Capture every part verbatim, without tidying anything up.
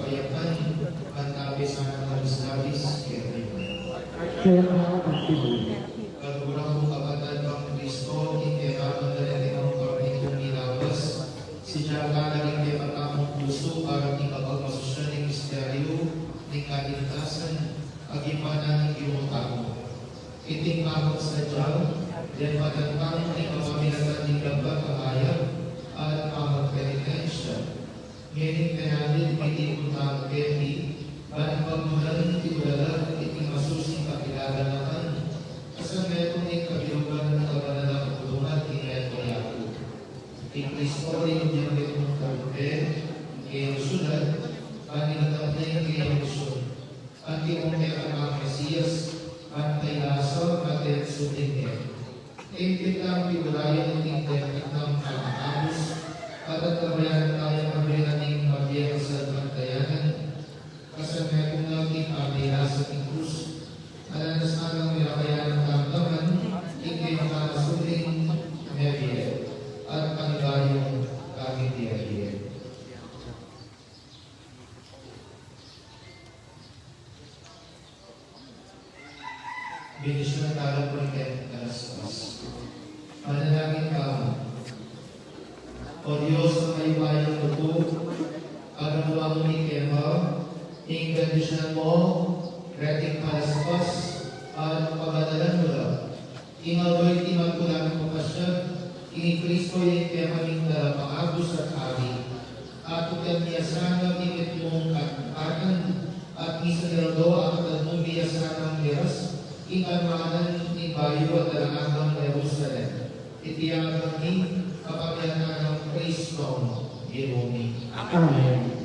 Kayapan, mantabi sana ng labis-labis, kaya kayapan. Kaya ka ang timuloy. Kaluguran kung kapatad ng Kristo, ing kekabang na rin ang pagdikong nilabas, si Jaga naging kekatamung puso para ing kapagmasusyan ng misteryo ng kaligtasan, agipanan ng Giyong tamu. Iting pamagsadya, yan patatang ing kapamilatan ng dapat a hayag at pamagpenitensya. Ngening penandit iti punta keti, ban pagmulan iti ulalat iti masusing kapilaganakan, kasan metung ning kabilugan ng kabanal a pagdungan iti metung yaku. I Kristo ing metung tarumpe, kayang sulat, ban ilatap na ing kayang usun. Anti mung kekatang Mesias, anti lasa, anti suding. Ing pitang piulayan ning teknik ng pangakabus, at at kabayaran tayang kabayaran ning pagkakasalpantayanan, kasan metung na king pamilasa ning krus, at ang nasanang mirakayan ng tamdaman, ing kayang kamasuling mebie, at panigayong kami diya. Bendisyon na tala pu ring kekatamung kalaspas. Manalangin tamu. O Dios, a mayupayang lugud, agawa mu mi kema ing bendisyon mu reting kalaspas, at pabanalan mu la ing aldo iti magkulang a papasiag, ing i Kristo ya ing kekeming talapangabus at Abi. At tukian mi ya sana ing mitmung katapatan, at misan aldo a katadmu mi ya sana miras king kamanan ning bayu at alang anggang Jerusalem. Iti aduan mi kapamilatan nang Kristong Ginu mi. Amen.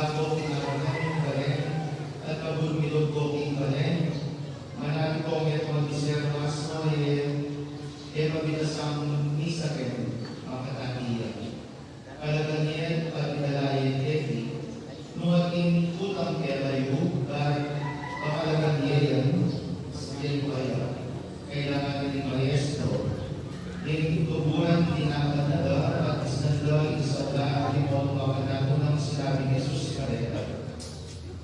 Ako tinawag na yung balen, at kabud milog ko king balen, manati ko ngeto magbiserong asno, e, e pabitasang misaken, makatati ya. Kalagan ye, pati dalaye keti, nu atin kutang kekayu, at pakalagan ye yan, sabian ku kaya, kailangan na ning maestro. Ning tuburan, tinapat na da, at isnan da ing sabla, at limon, pakananu nang sinabi ni Jesus kareta,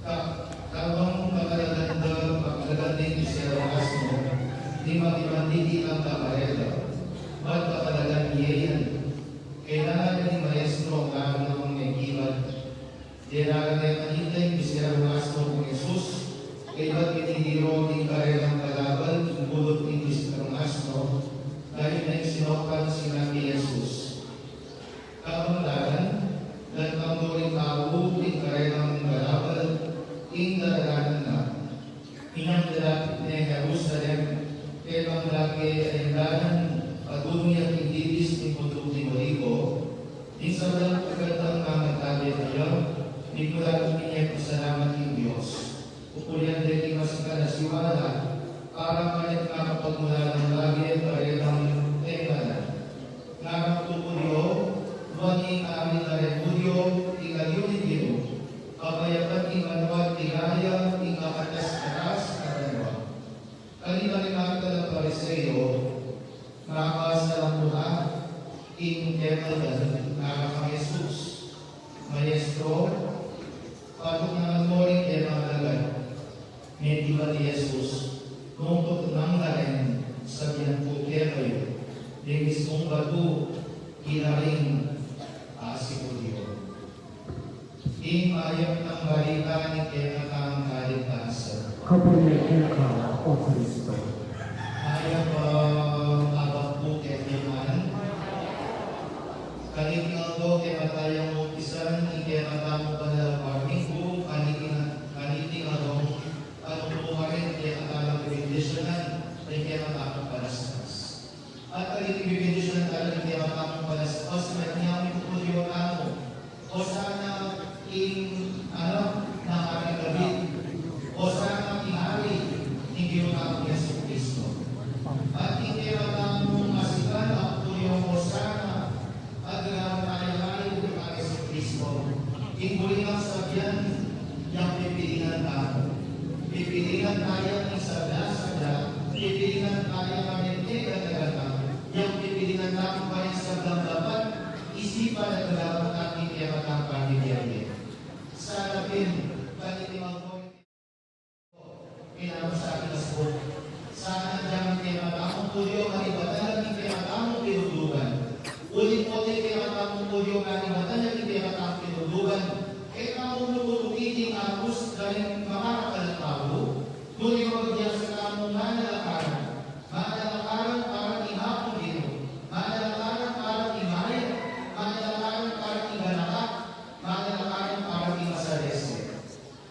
Ka-, kabang pakalagan da, pakalagan da ing biserong asno, ni magimanditi ang kabareta, at pakalagan ye yan. Kailangan na ning maestro, ngara nang mekibat. Daragan ne kanita ing biserong asno kang Jesus, kaybat minidiru ing karelang balabal king bulut ning biserong asno, kaybat ne sinokal, sinabi ni Jesus. Kabang daran, lantang do ring tau king karelang balabal ing daradanan na. Inyang dalapit ne Jerusalem, kekang dake a dalan, padung ya king dipis ning Bunduk ning Olibo, ing sablang pagkatang mamatabe kaya, mikulaga ne king pasalamat king Dios. Pupulian de king masikan a siwala, para kanita kapagmulalang lage karetang tenganan. Ngarang tupud yu, nuan ing ari na ring Judio, ing ayu ning Ginu, kapayapan ing manuat tigaya, ing kakatas-katas a banua. Kanita ring aral a Pariseo, ngara la, ing kekang alagad, ngara kang Jesus, Maestro, patuknangan mu ring kekang alagad. Mekibat i Jesus, nung tuknang la ren, sabian ku kekayu, ding mismung batu, ila ring asipulian. Ing mayap nang balita ning kekatang kaligtasan. Kabud yu keka, O Kristo. Mayap a abak pu kekayu ngan. Kaniting aldo kekatang umpisan ing kekatamung banal a parminggu, kaniting, kaniting aldo, anu pu karin ing kekatamung bendisyonan, ing kekatamung palaspas. At kaniting bibendisyonan tala ing kekatamung palaspas, met nya ing pupudyu tamu. Osana ing, anu, nang Ari David. Osana ing Ari, ing Ginu tamung Jesucristo. At ing kekatamung masikan a pupudyu, Osana, At ganawan taya ing Ginu tamung Jesucristo. Ing buri nang sabian, yang pipilingan tamu. Pipilingan taya ing sabla-sabla, pipilingan taya ing menegligente, yang pipilingan tamu pa ing sablang dapat isipan at ganawan tamu king kekatamung pamilya. Sana pin, panitimang ko. Kailangan sa atin mas po. Sana dyan ing kekatamung pudyu, manibatan na ing kekatamung tinulugan. Ulit po ing kekatamung pudyu, manibatan na ing kekatamung tinulugan. E tamu tutuki king agus da ring makarakal a tau, nune mabiasa tamung manalakaran. Manalakaran para king Apung Ginu. Manalakaran para king mayap. Manalakaran para king ganaka. Manalakaran para king masalese.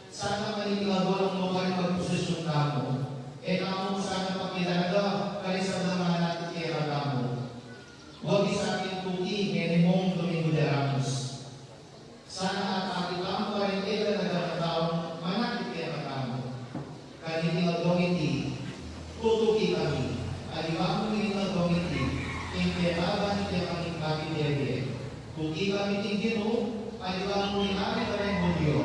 Sana kaniting aldo nung nukarin magposisyon tamu, e tamu sana pakilala karing sablang mananatili kekatamu. Wari sa atin tuki, ngeni mung Domingo de Ramos. Sana atin tuki karing e gana-ganang taung manatili kekatamu. Kaniting aldong iti, tutuki kami, aliwa mu king aldong iti, ing kekabang ning kekaming pamilya. Tuki kami king Ginu, aliwa mu ring Ari da ring Judio,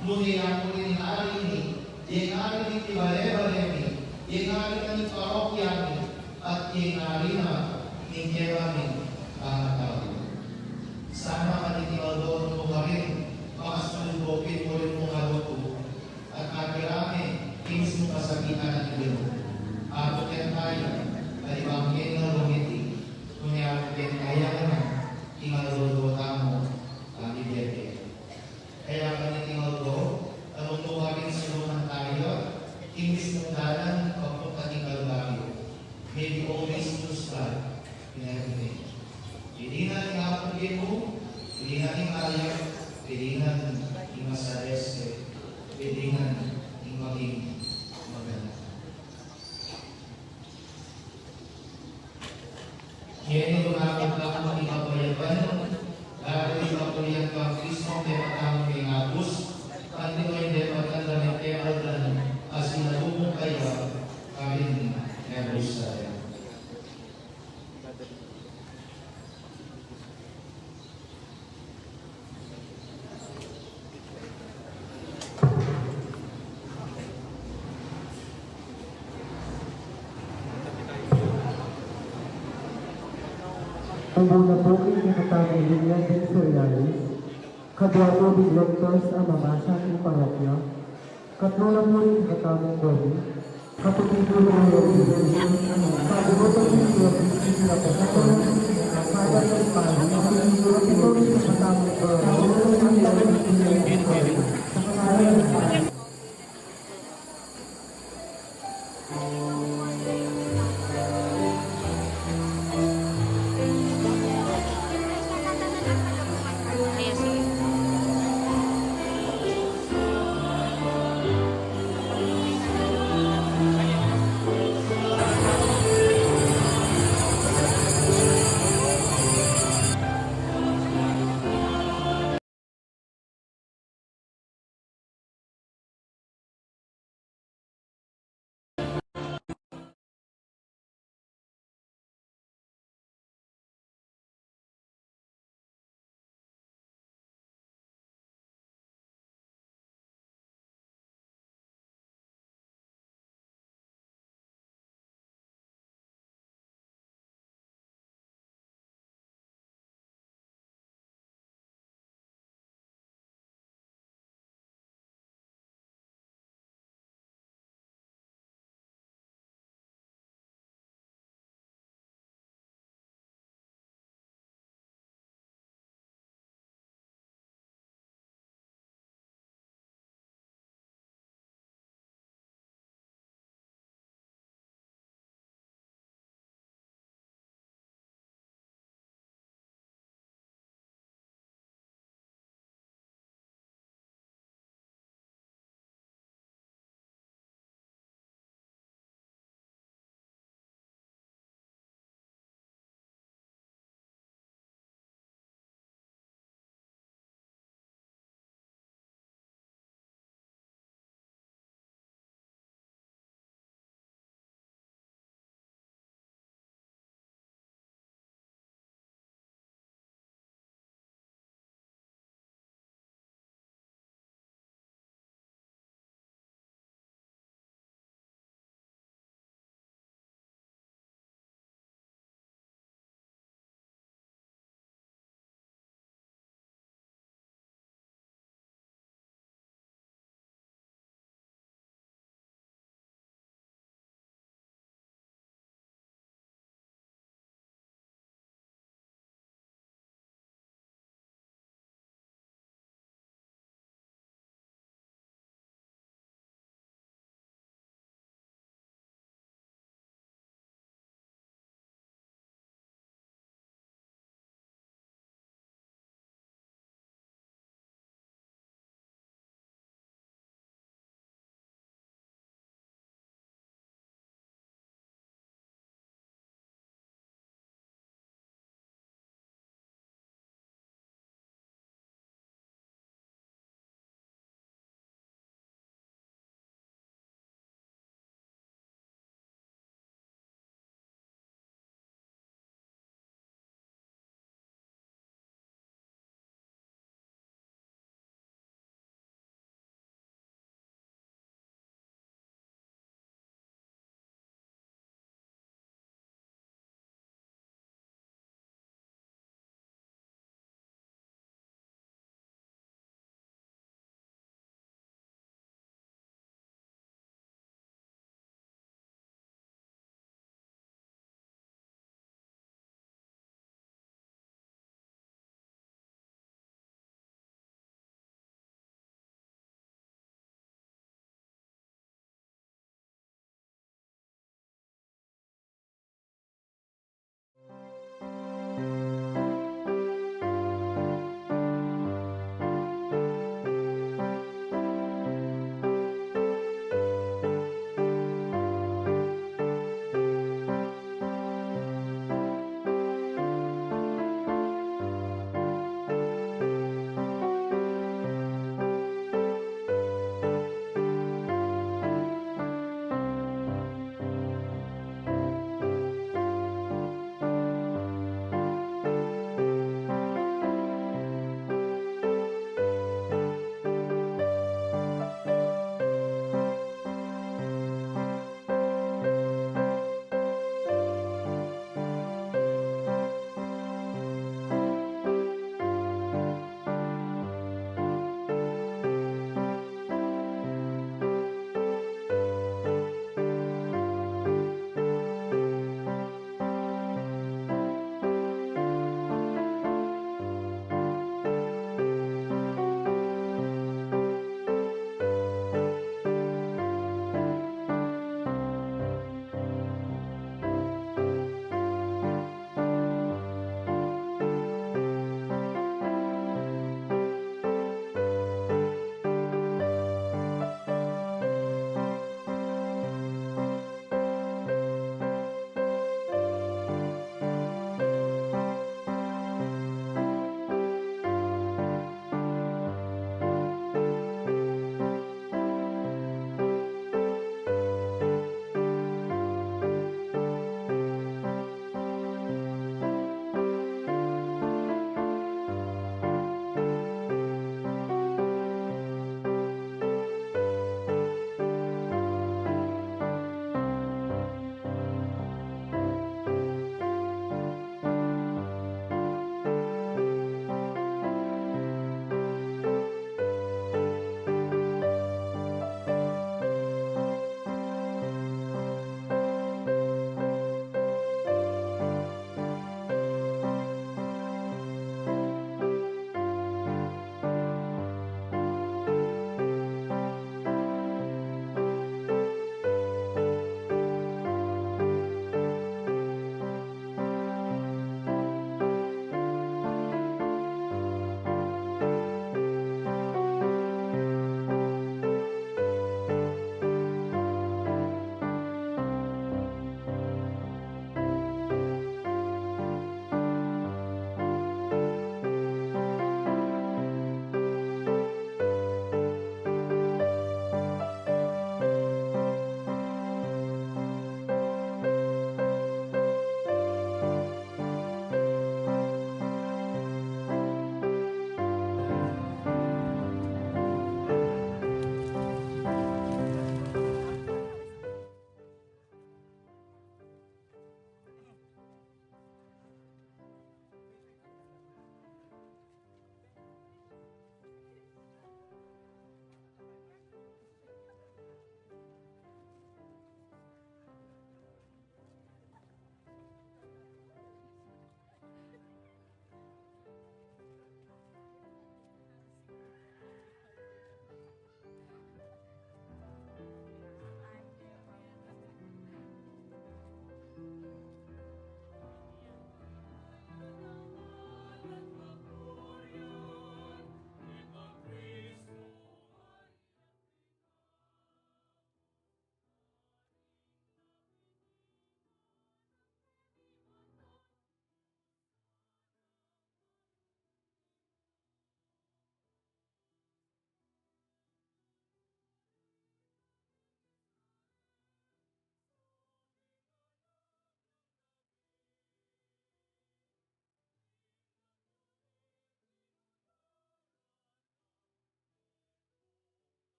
nune yamu rin ing Ari mi, ing Ari ning pibale-bale mi, ing Ari na ning parokya mi, at ing Ari na ning kekaming pangatau. Sana kaniting aldo nung nukarin, makasulud ko pin mu ring mung alutu, at atirame king mismung kasakitan a Ginu. Atuken taya, aliwa mu king aldong iti, nune atuken taya naman king aldo-aldo tamung pamilya. Kaya kaniting aldo, nung nukarin sulungan taya king mismung dalan papunta king Kalbaryo. May we always choose God in everything. Pilinan ing Apung Ginu, pilinan ing mayap, pilinan ing masalese, pilinan ing maging maganda. Ngeni, lumapit tamu king kapayapan, dapot ing kapayapan nang Kristo, kekatamu king agus, Buna pu king kekatamung linya ding serialis, kadua pu ding lectors a mabasa king parokya, katlu na pu ring kekatamung komi, kapatid pu ring lectors a mabasa king parokya,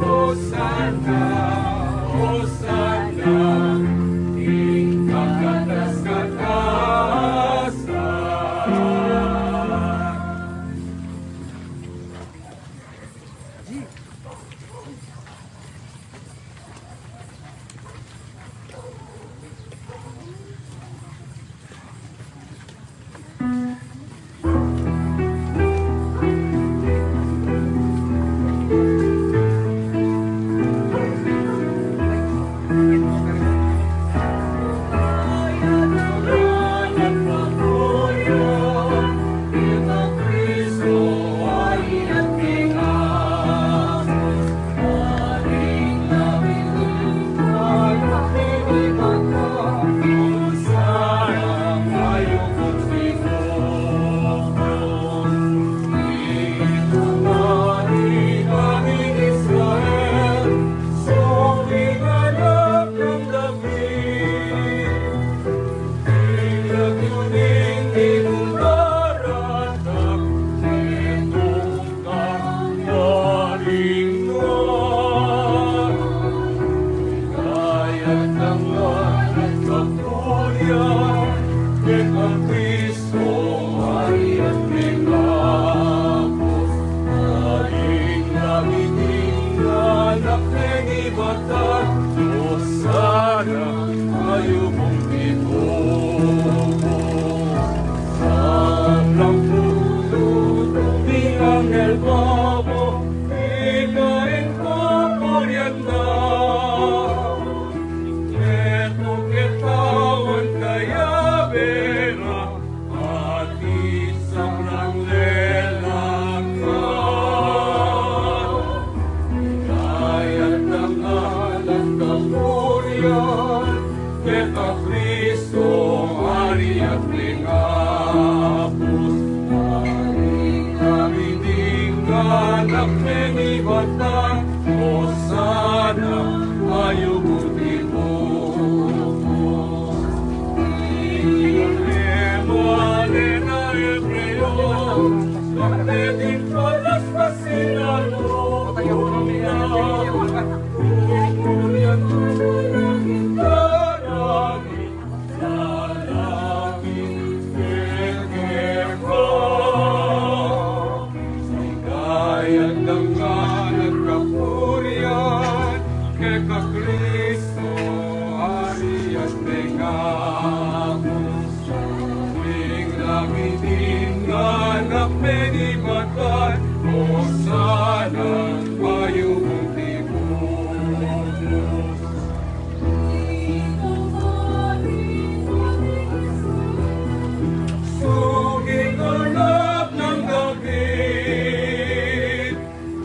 Hosana, Hosana, ing kakatas-katasan. Hosana, mayupung tipupu. Sablang pulu tung ding anghel babo, ika ing pupurian da. Metung ketawan kayabe la, atin sablang lelang na. Kaya tangalan kapurian keka Kristo, Ari at Mengabus. Ari kami ding anak menibatan, Hosana, mayupung tipupu. Kaya tangalan kapurian keka Kristo, Ari at Mengabus. Ing langit ing anak menibatan, Hosana, mayupung tipupu. Suging anak nang David,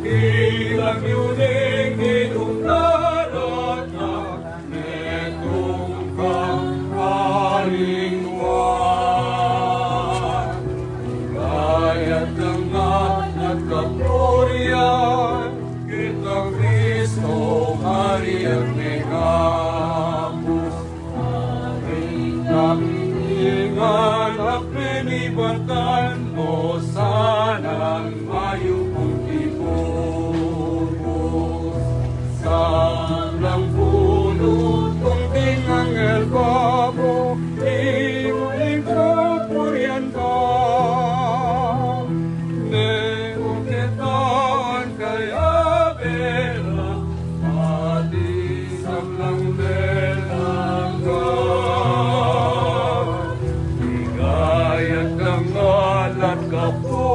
ilang yu ning Ginung daratang, metung kang alingwan. Kaya tangalan kapurian keka Kristo, Ari at Mengabus. Ari kami ding anak menibatan, Hosana, mayupung tipupu. Sablang pulu tung ding anghel babo, ika ing pupurian da. Metung ketawan kayabe la, atin sablang lelang na. Kaya tangalan kapurian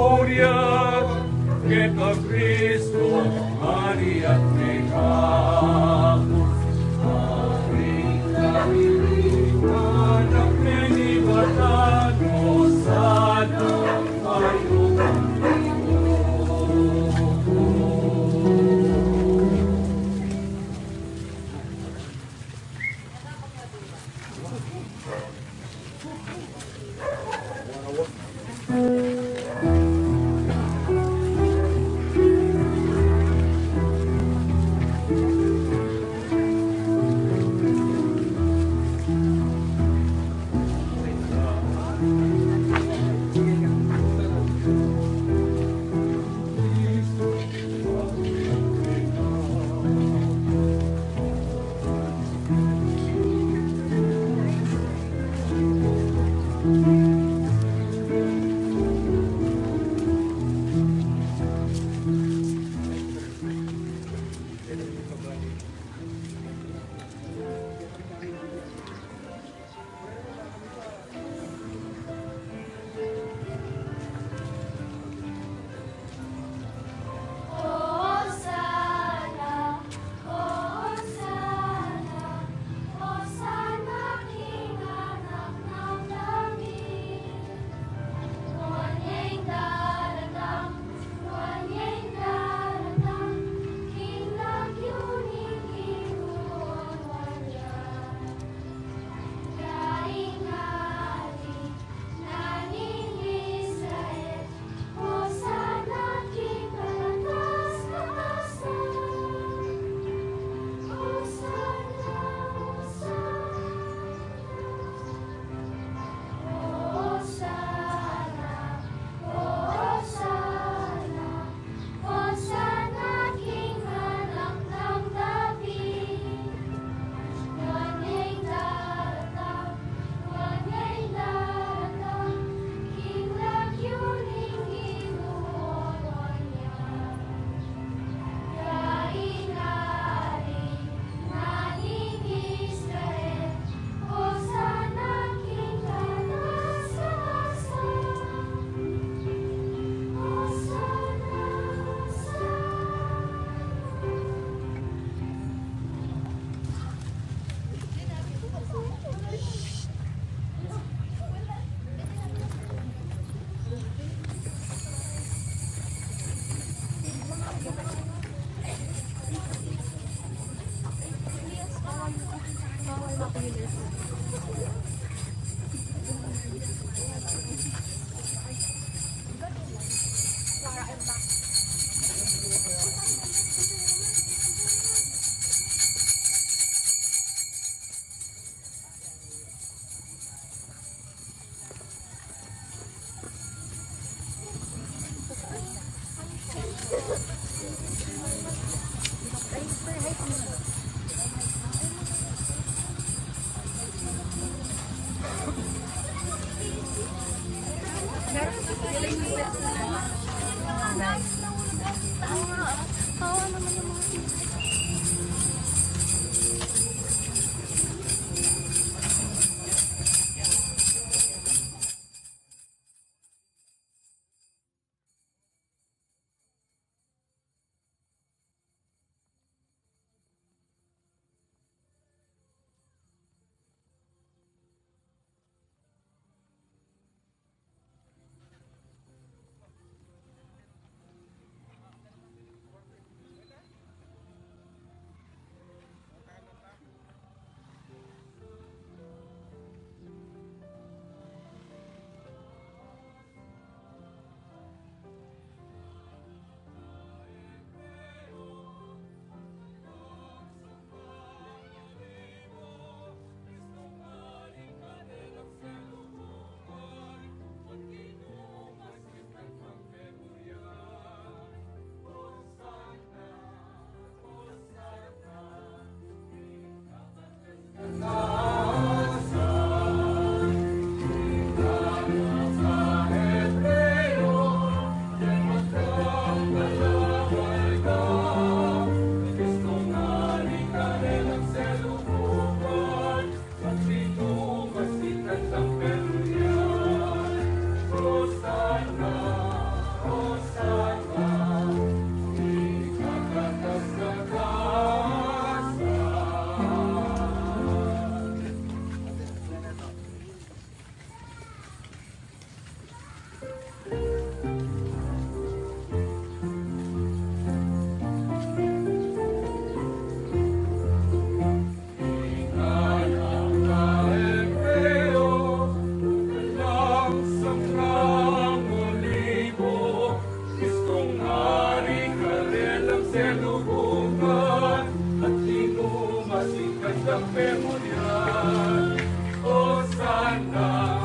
Hosanna,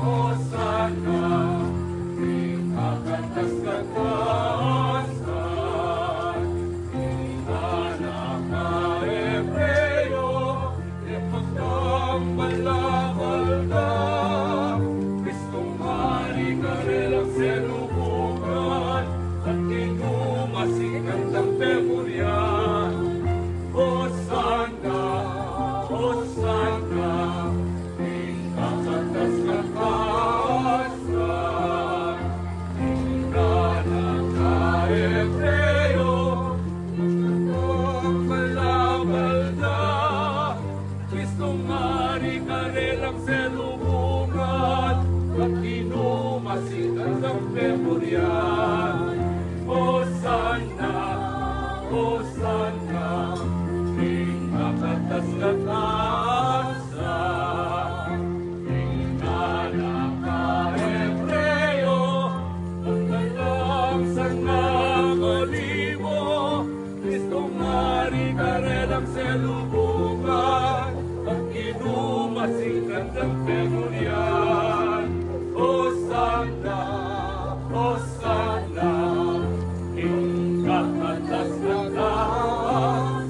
Hosanna, ing kakatas-katasan, ing anak a Hebreo, ipagdambalabal da, Kristong Ari karelang selubungan, at inumasikan dang pemurian. Hosanna, Hosanna, ing kakatas-katasan, ing anak a Hebreo, ipagdambalabal da, Kristong Ari karelang selubungan, at inumasikan dang pemurian. Hosanna, Hosanna, ing kakatas-katasan, ing anak a Hebreo, at alang sanga olibo, Kristong Ari karelang selubungan, at inumasikan dang pemurian. Hosanna, Hosanna, ing kakatas-katasan.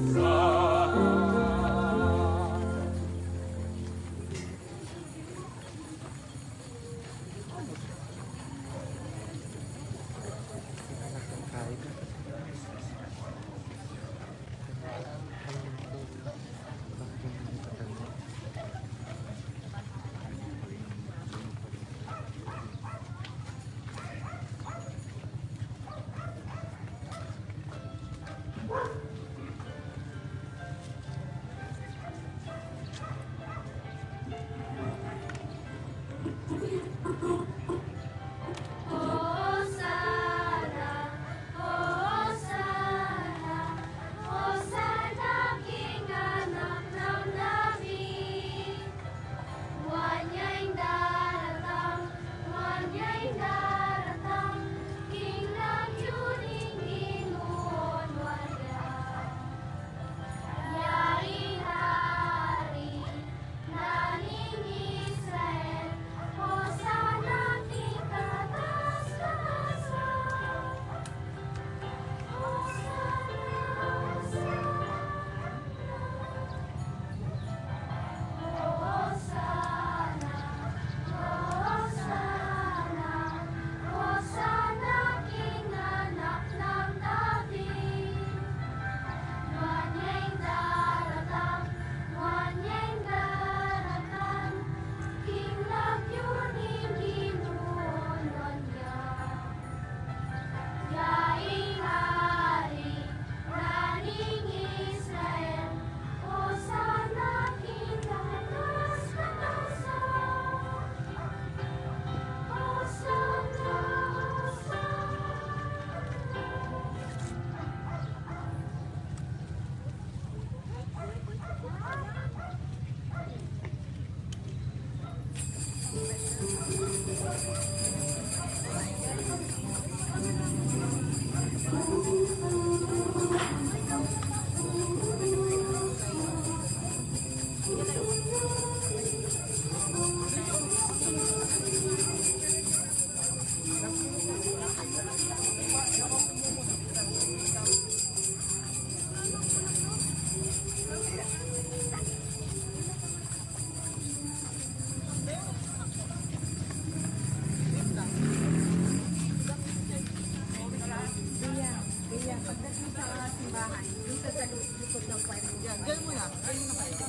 Yan, dyan muna. Dyan muna kayo.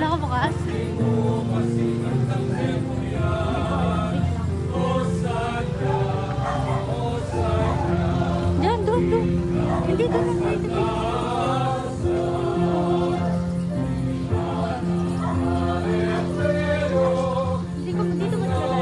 Nakabukas? Diyan, doon, doon. Hindi, doon, doon, doon. Hindi ko, dito ba talaga?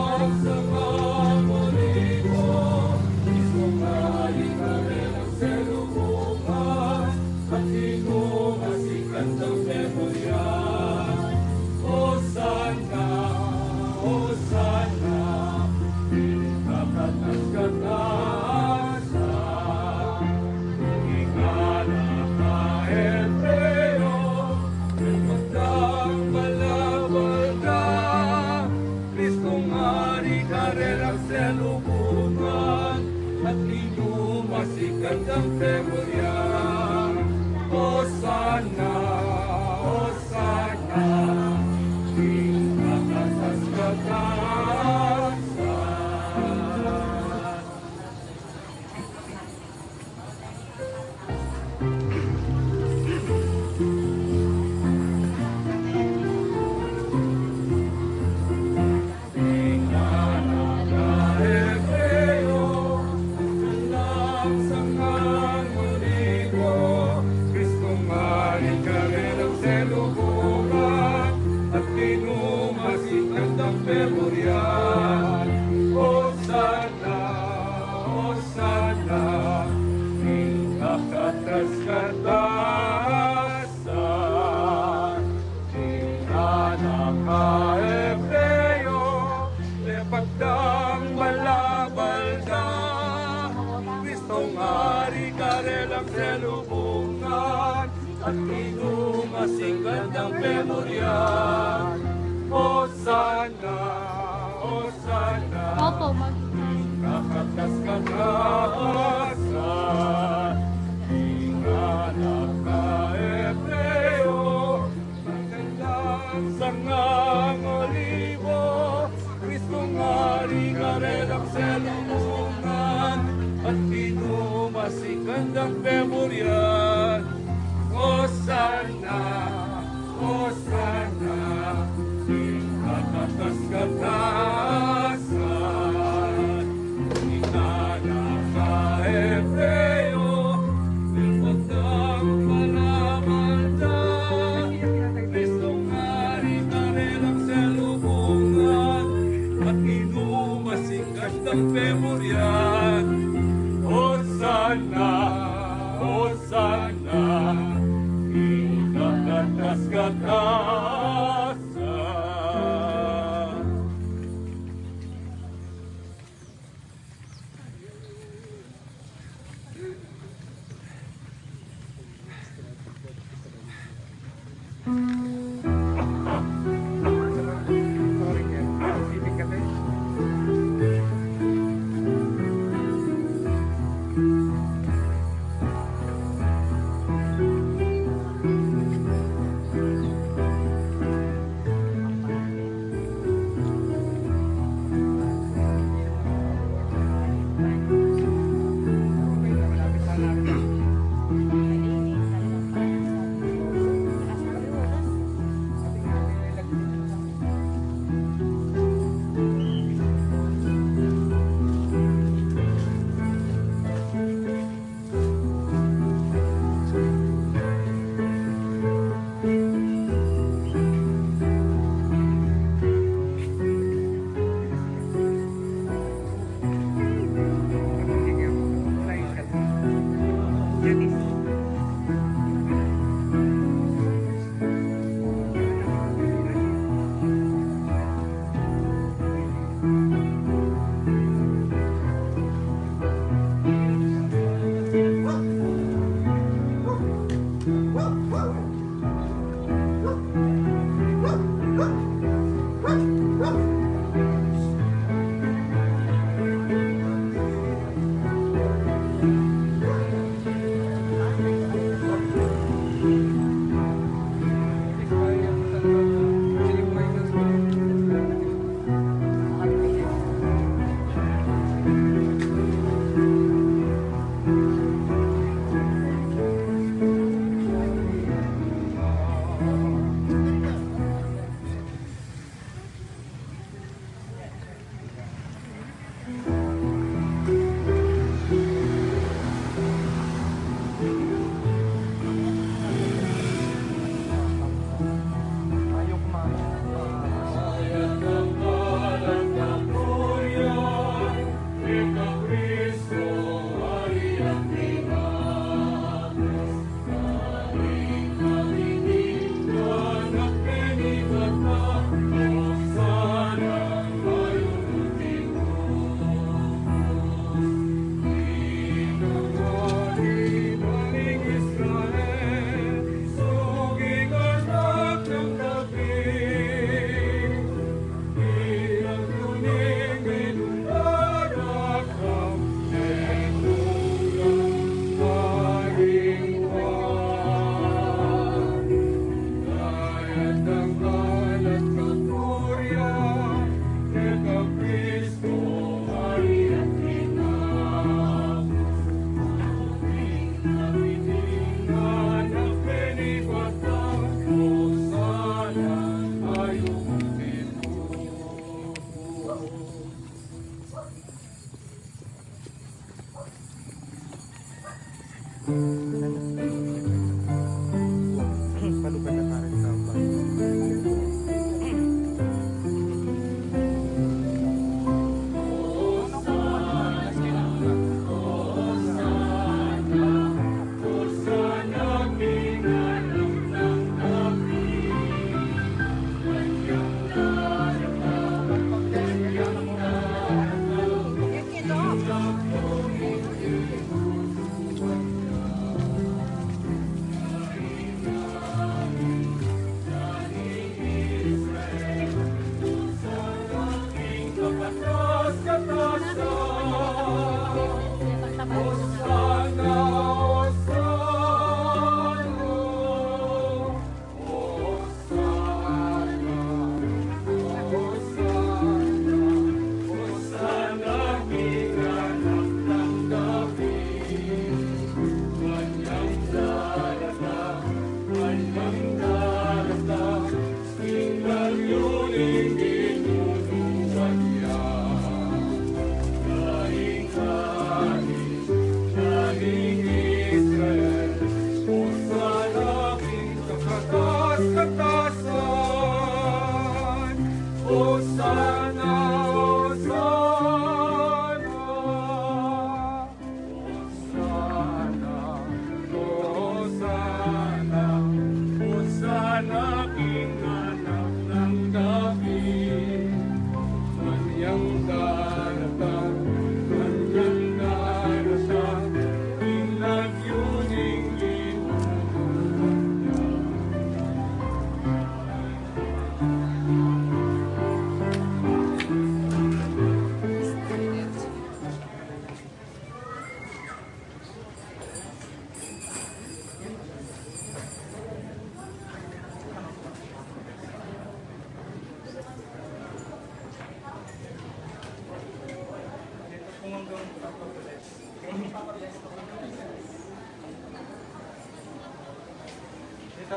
Kristu ngari kareng selubungan, at inumasikan dang pemurian. Osana, Osana, king kakatas-katasan. Kristu ngari kareng selubungan, at inumasikan dang pemurian. Osana, Osana, king kakatas-katasan. King anak a Ebreo, lepag dang balabal da. Kristu ngari kareng selubungan, at inumasikan dang pemurian. Osana, Osana. Opo, mag- Kakatas-katasan, king anak a Ebreo, magandang sangang olibo, Kristu ngari kareng selubungan, at inumasikan dang pemurian. Osana, Osana, king kakatas-katasan. King anak a Ebreo, lepag dang balabal da. Kristu ngari kareng selubungan, at inumasikan dang pemurian. Osana, Osana, king kakatas-katasan. Ita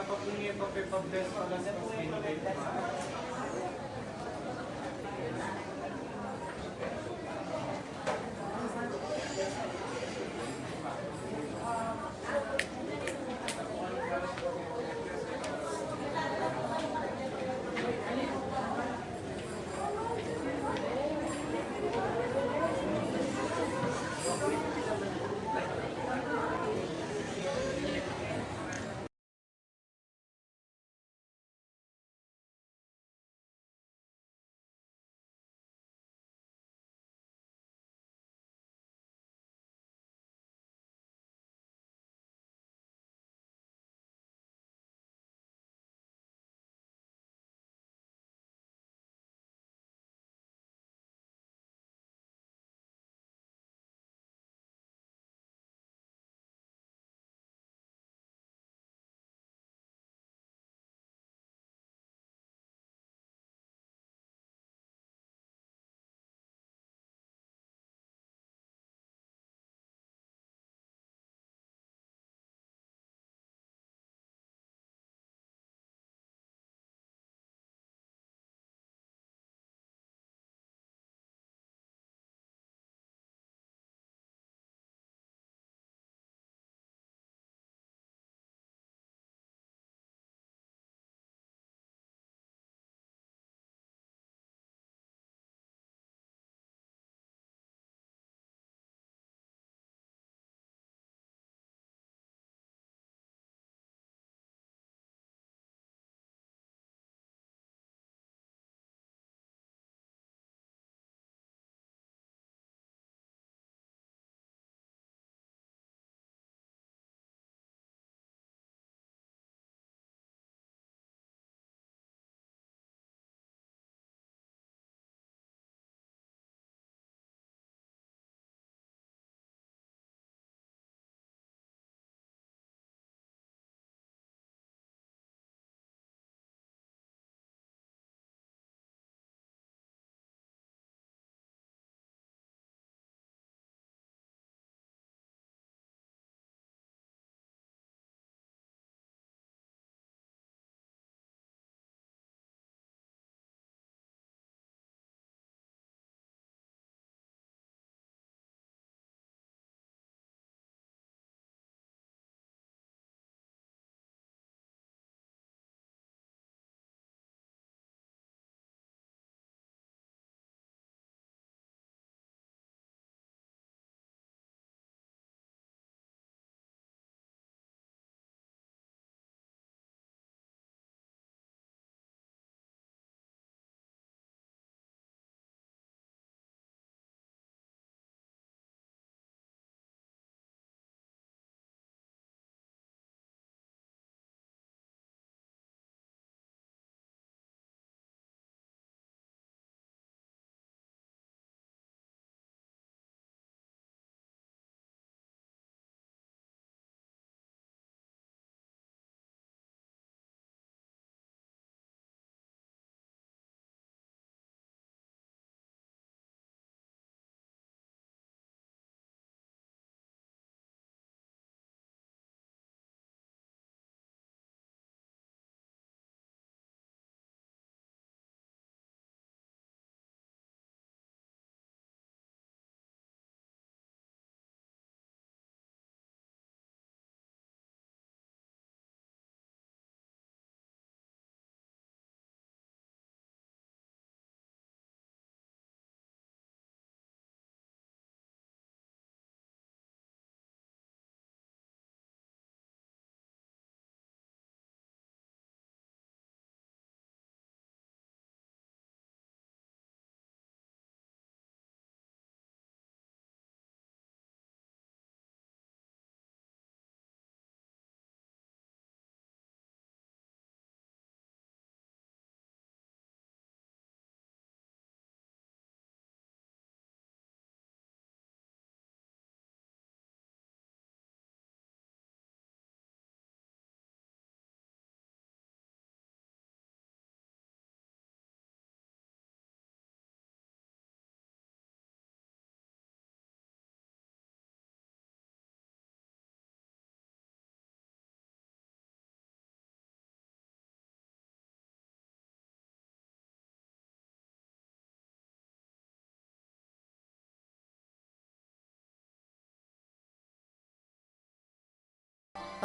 pa pung ipapipabless pa las dos.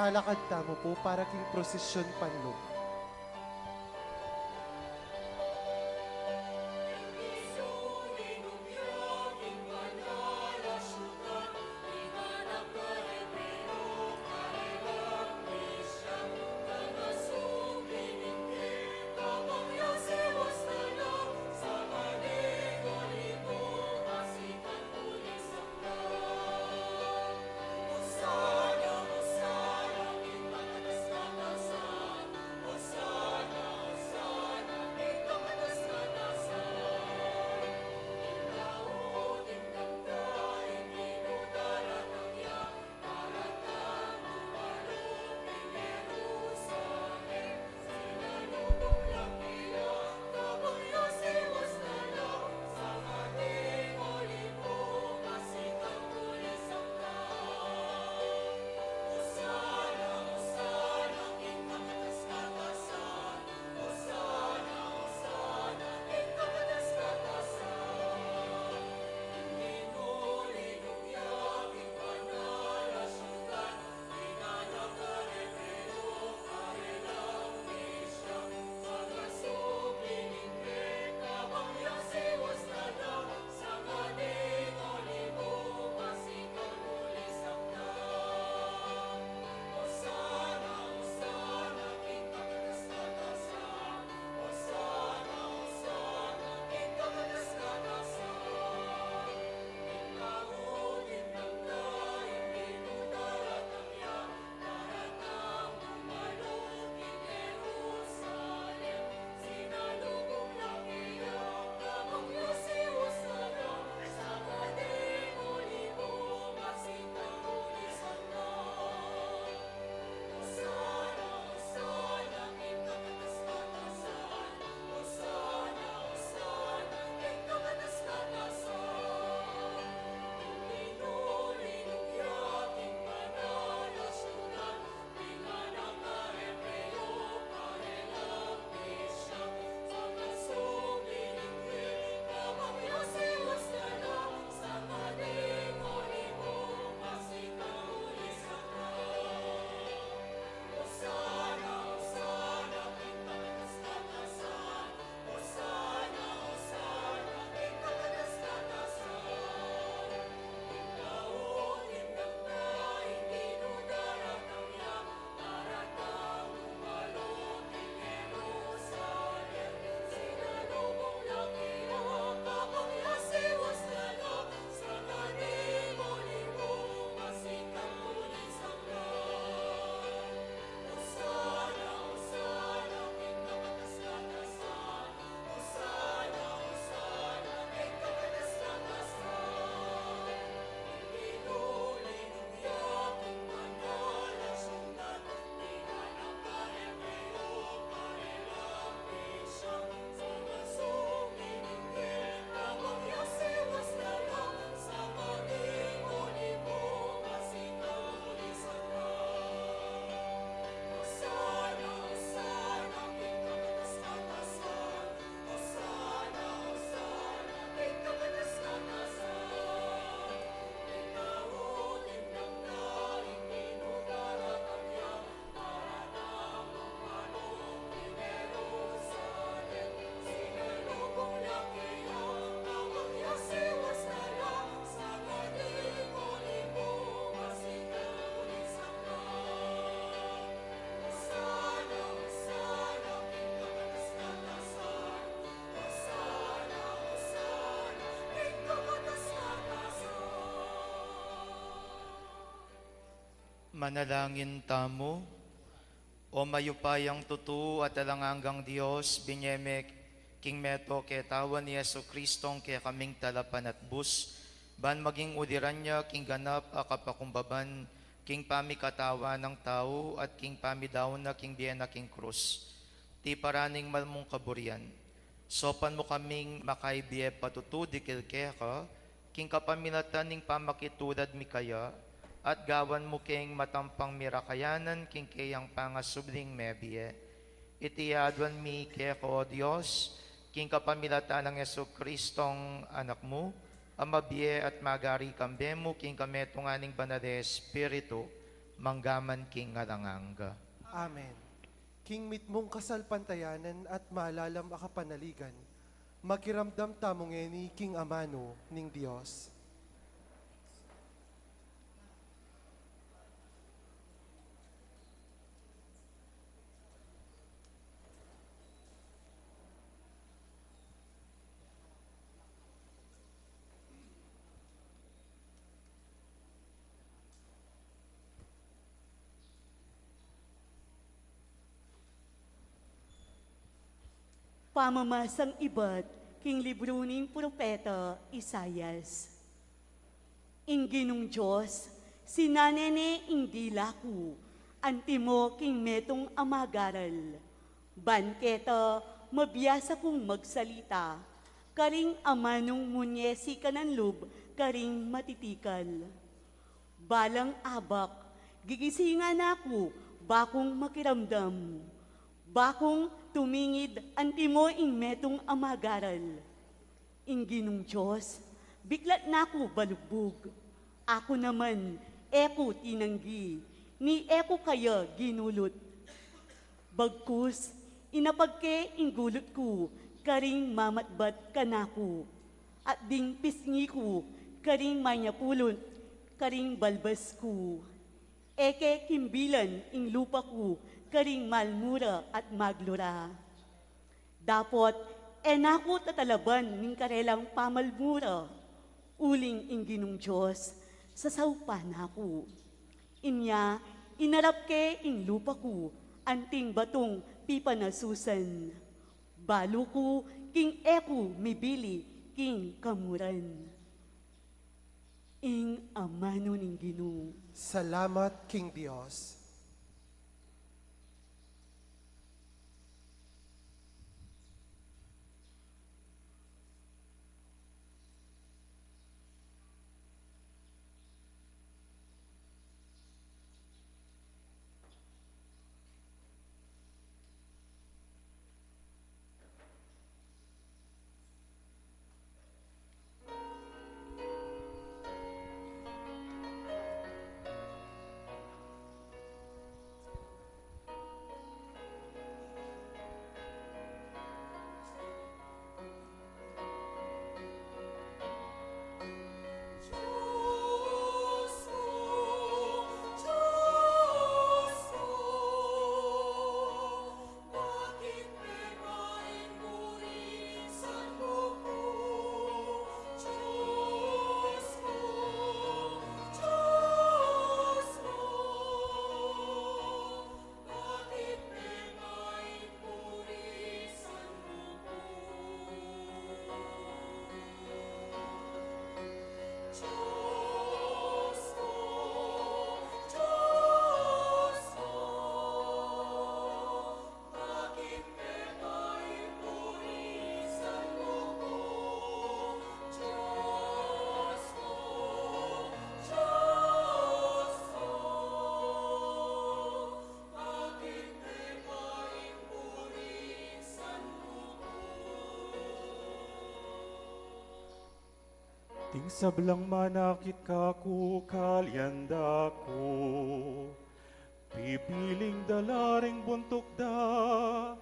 Lalakad tamu pu para king prosesyon panlub. Manalangin tamu. O mayupayang tutu at alang anggang Dios, binie me king meto ketawan i Jesucristong kekaming Talapanatbus, ban maging uliran ya king ganap a kapakumbaban king pamikatawan nang tau at king pamidaun na king bie na king krus. Tiparan ning mal mung kaburian, saupan mu kaming makaibie patutu dikil keka, king kapamilatan ning pamakitulad mi kaya, at gawan mu keng matampang mirakayanan king keyang pangasubling mebie. Iti aduan mi keka, O Dios, king kapamilatan nang Jesucristong Anak mu, a mabie at magari kambe mu king kametungan ning Banal a Espiritu, mangga man king alang angga. Amen. King mitmung kasalpantayanan at malalam a kapanaligan, makiramdam tamu ngeni king amanu ning Dios. Pamamasang ibat king libru ning propeta Isaias. Ing Ginung Dios, sinane ne ing dila ku, antimo king metung a magaral. Ban keta, mabiasa kung magsalita, karing amanung munyesi kanan lub karing matitikal. Balang abak, gigisingan na ku, ba kung makiramdam. Ba kung tumingid antimo ing metung a magaral. Ing Ginung Dios, biklat na ku balugbug. Aku naman, e ku tinanggi, ni e ku kaya ginulut. Bagkus, inapag ke ing gulut ku karing mamatbat kanaku, at ding pisngi ku karing manyapulut karing balbas ku. E ke kimbilan ing lupa ku karing malmura at maglura. Dapot, e na ku tatalaban ning karelang pamalmura, uling ing Ginung Dios, sasaupan na ku. Inya, inarap ke ing lupa ku, anting batung pipanasusan. Balu ku, king e ku mibili, king kamuran. Ing amanu ning Ginu. Salamat king Dios. Ding sablang manakit kaku, kalian da ku. Pipiling da la ring buntuk da,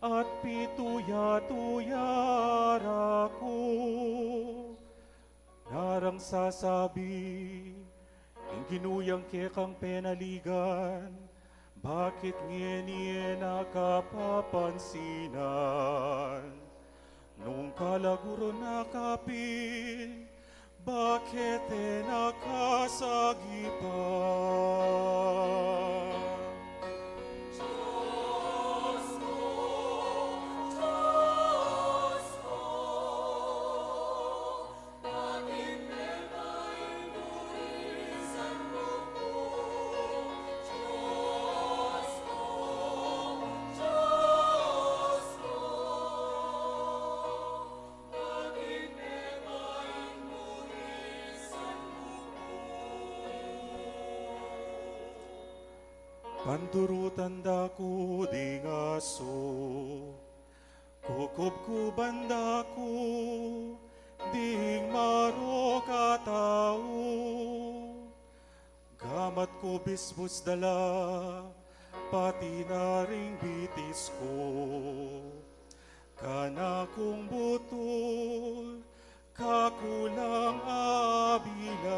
at pituya-tuya ra ku. Ngarang sasabi, ing Ginu yang kekang penaligan, bakit ngeni e na kapapansinan? Nung kalaguran na kapin, bakit e na kasagipan? Pandurutan da ku ding asu, kukubkuban da ku ding marok a tau. Amat ku bisbus dala, pati na ring bitis ku, kanakung butul, kaku lang abilang.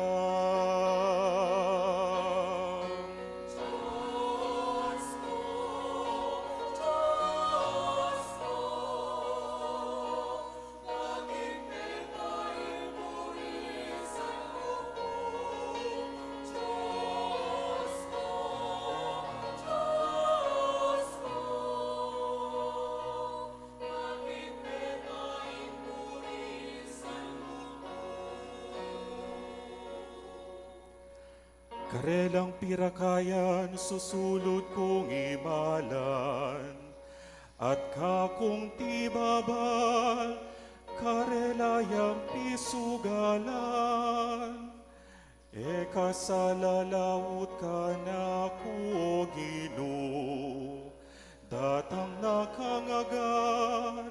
Karelang pirakayan susulud kung imalan, at kakung tibabal karela yang pisugalan. E ka sala laud kanaku, O Ginu, datang na kang agad,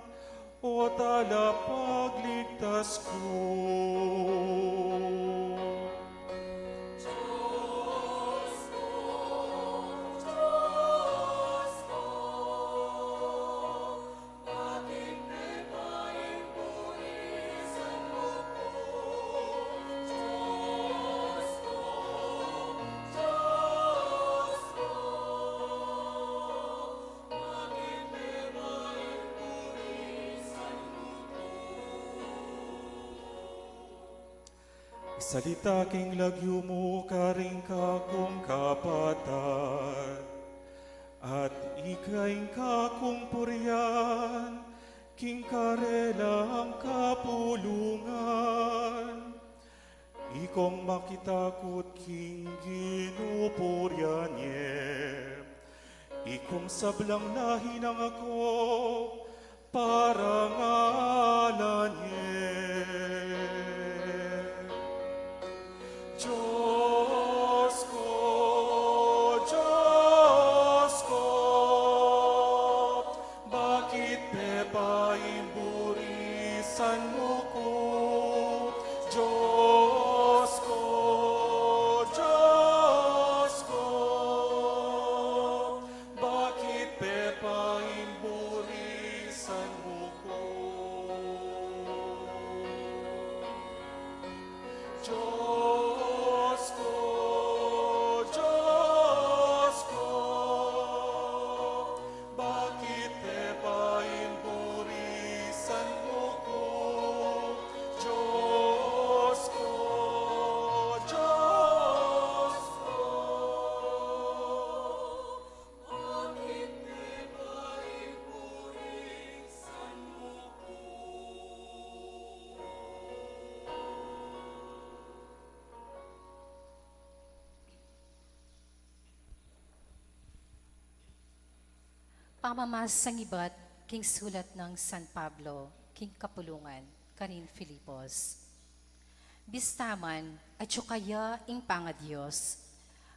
O Talapagligtas ku. Salita king lagyu mu karing kakung kapatad, at ika ing kakung purian king karelang kapulungan. Ikong makitakut king Ginu, purian ye ikong sablang lahi nang ako, para ngalan ye. Dios ku, Dios ku, bakit pe paiburisan mu ku? Dios ku, Dios ku, bakit pe paiburisan mu ku? Dios ku, Dios ku, bakit pe paiburisan mu ku? Dios ku, Dios ku, bakit pe paiburisan mu ku? Pamamasang ibat king sulat nang San Pablo king kapulungan karin Filipos. Bista man, atyu kaya ing pangadios,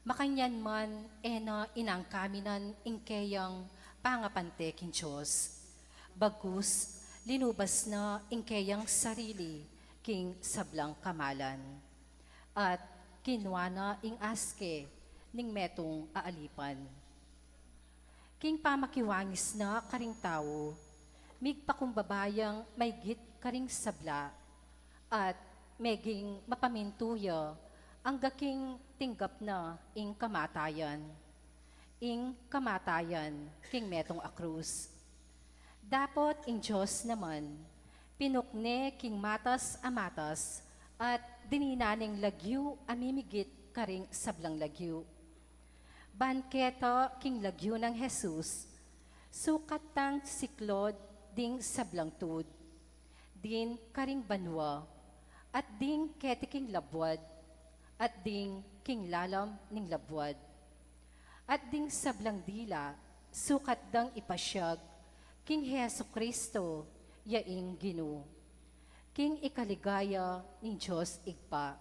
makanyan man e na inangkaminan ing keyang pangapante king Dios. Bagus, linubas na ing keyang sarili king sablang kamalan, at kinua na ing aske ning metung a alipan. King pamakiwangis na karing tau, migpakumbaba yang maygit karing sabla, at meging mapamintu ya angga king tinggap na ing kamatayan, ing kamatayan king metung a krus. Dapot ing Dios naman, pinukne king matas a matas, at dinina neng lagyu a mimigit karing sablang lagyu. Ban keta king lagyu nang Jesus, sukat tang siklod ding sablang tud, din karing banua, at ding keti king labuad, at ding king lalam ning labuad, at ding sablang dila sukat dang ipasiag king Jesu-Cristo, ya ing Ginu, king ikaligaya ning Dios Ibpa.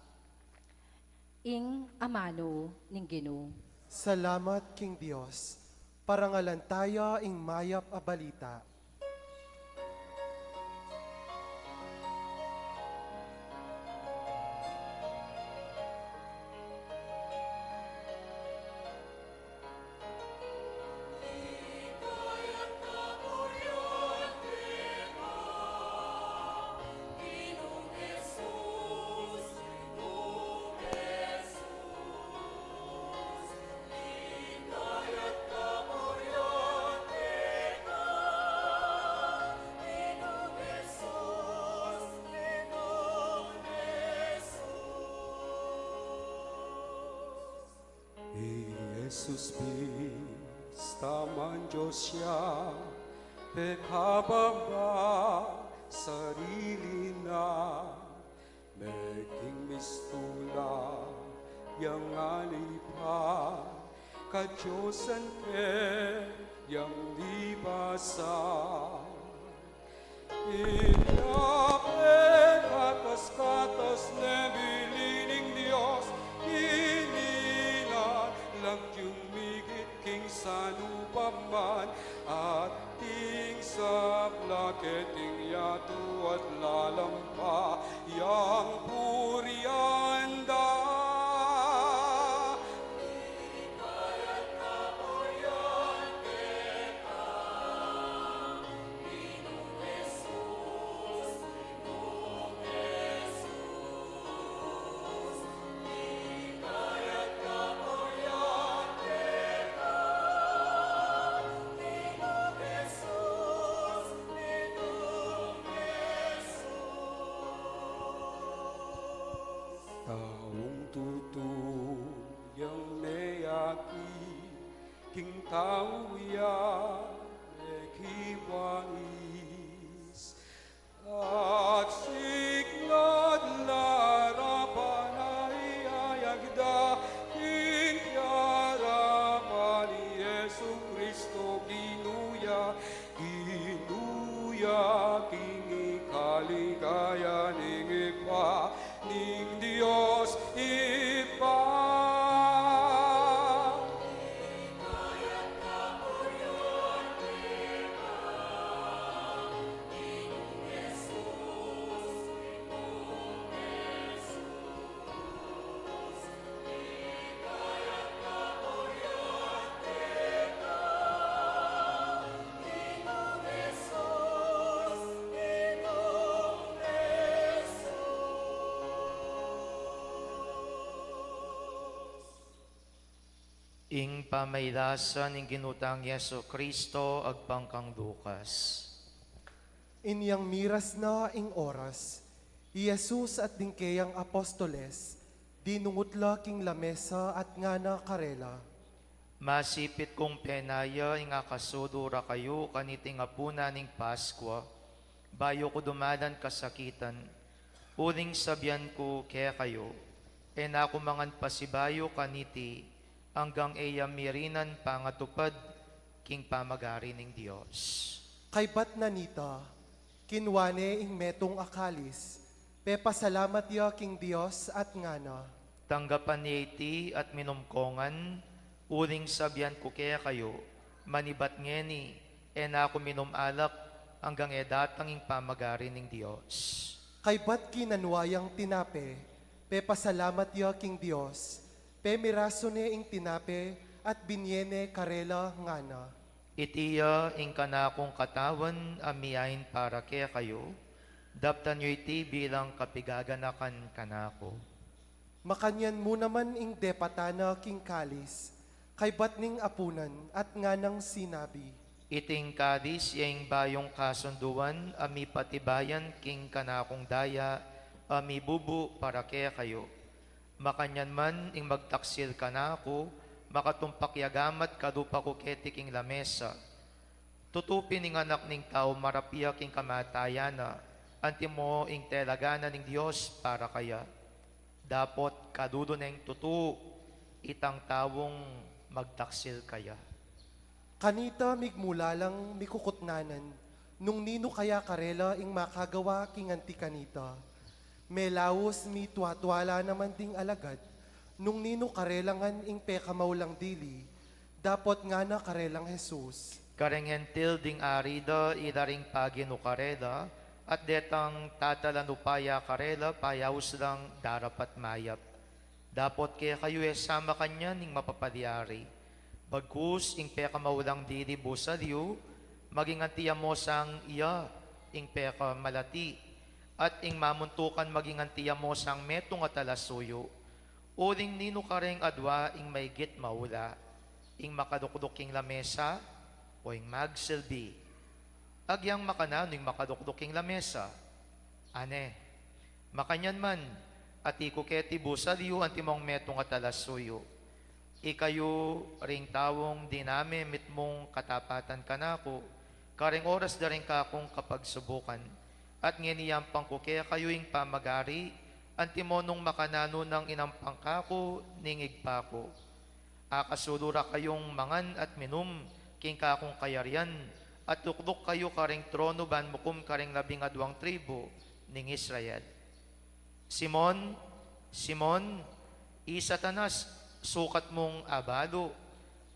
Ing amanu ning Ginu. Salamat king Dios. Parangalan taya ing mayap a balita. Jesus, bista man Dios ya, pekababa sarili na, meging mistulang alipa, kadiosan keyang lipasan. Ina pekakatas-katas ne bili ning Dios, ini na lang yu migit king sanupaman, at king sabla keting yatu at lalampa yang purian da. Taung tutu yang meyakit king tau ya mekiwais, at siknat larapan a iyayag da king arapan ni Jesu Kristo, Ginu ya, Ginu ya, king ikaligaya ning Ibpa ning Dios Ibpa. Ing pamailasan ning Ginu tang Jesu Kristo agpang kang Lucas. Inyang miras na ing oras, i Jesus at ding keyang apostoles, dinungut la king lamesa at ngana karela, Masipit kung penaya ing akasudu ra kayu kaniting apunan ning Paskua, bayu ku dumalan kasakitan, uling sabian ku kekayu, e na ku mangan pasibayu kaniti anggang e ya mirinan pangatupad king pamagari ning Dios. Kaybat na nita, kinua ne ing metung a kalis, pepasalamat ya king Dios at ngana, Tanggapan ye iti at minum ko ngan, uling sabian ku kekayu, manibat ngeni, e na ku minum alak anggang e datang ing pamagari ning Dios. Kaybat kinanua yang tinape, pepasalamat ya king Dios, pemirasu ne ing tinape at binye ne karela ngana, Iti ya ing kanakung katawan a miyain para kekayu, daptan yu iti bilang kapigaganakan kanaku. Makanyan mu naman ing depatan na king kalis, kaybat ning apunan at nganang sinabi, Iting kalis ya ing bayung kasunduan a mipatibayan king kanakung daya a mibubu para kekayu. Makanyan man ing magtaksil kanaku, makatumpak ya gamat kalupa ku keti king lamesa. Tutu pin ing Anak ning Tau marapia king kamatayan na, antimo ing telaganan ning Dios para kaya. Dapot kalulu neng tutu itang taung magtaksil kaya. Kanita migmula lang mikukutnanan nung ninu kaya karela ing makagawa king anti kanita. Melaus mitwatwala naman ding alagad nung ninu karela ngan ing pekamaulang dili, dapot ngana karelang Jesus, Kareng Hentil ding ari da ila ring paginu karela, at detang tatalan upaya karela payaus lang darapat mayap. Dapot kekayu e sa makanyan ing mapapalyari. Bagkus ing pekamaulang dili busal yu, maging anti ya mo sang iya ing pekamalati, at ing mamuntukan maging anti ya mo sang metung a talasuyu. Uling ninu kareng adwa ing maigit maula, ing makalukduk king lamesa o ing magsilbi? Agyang makananu ing makalukduk king lamesa? Ane, makanyan man, ati ku keti busal yu antimong metung a talasuyu. Ikayu ring taung diname mitmung katapatan kanaku, karing oras da ring kakung kapagsubukan. At ngeni yampang ku kekayu ing pamagari, antimo nung makananu nang inampang kaku ning Ibpa ku. Akasulu ra kayung mangan at minum king kakung kayarian, at lukluk kayu karing tronu ban mukum karing labing aduang tribu ning Israel. Simon, Simon, i Satanas sukat mung abalu,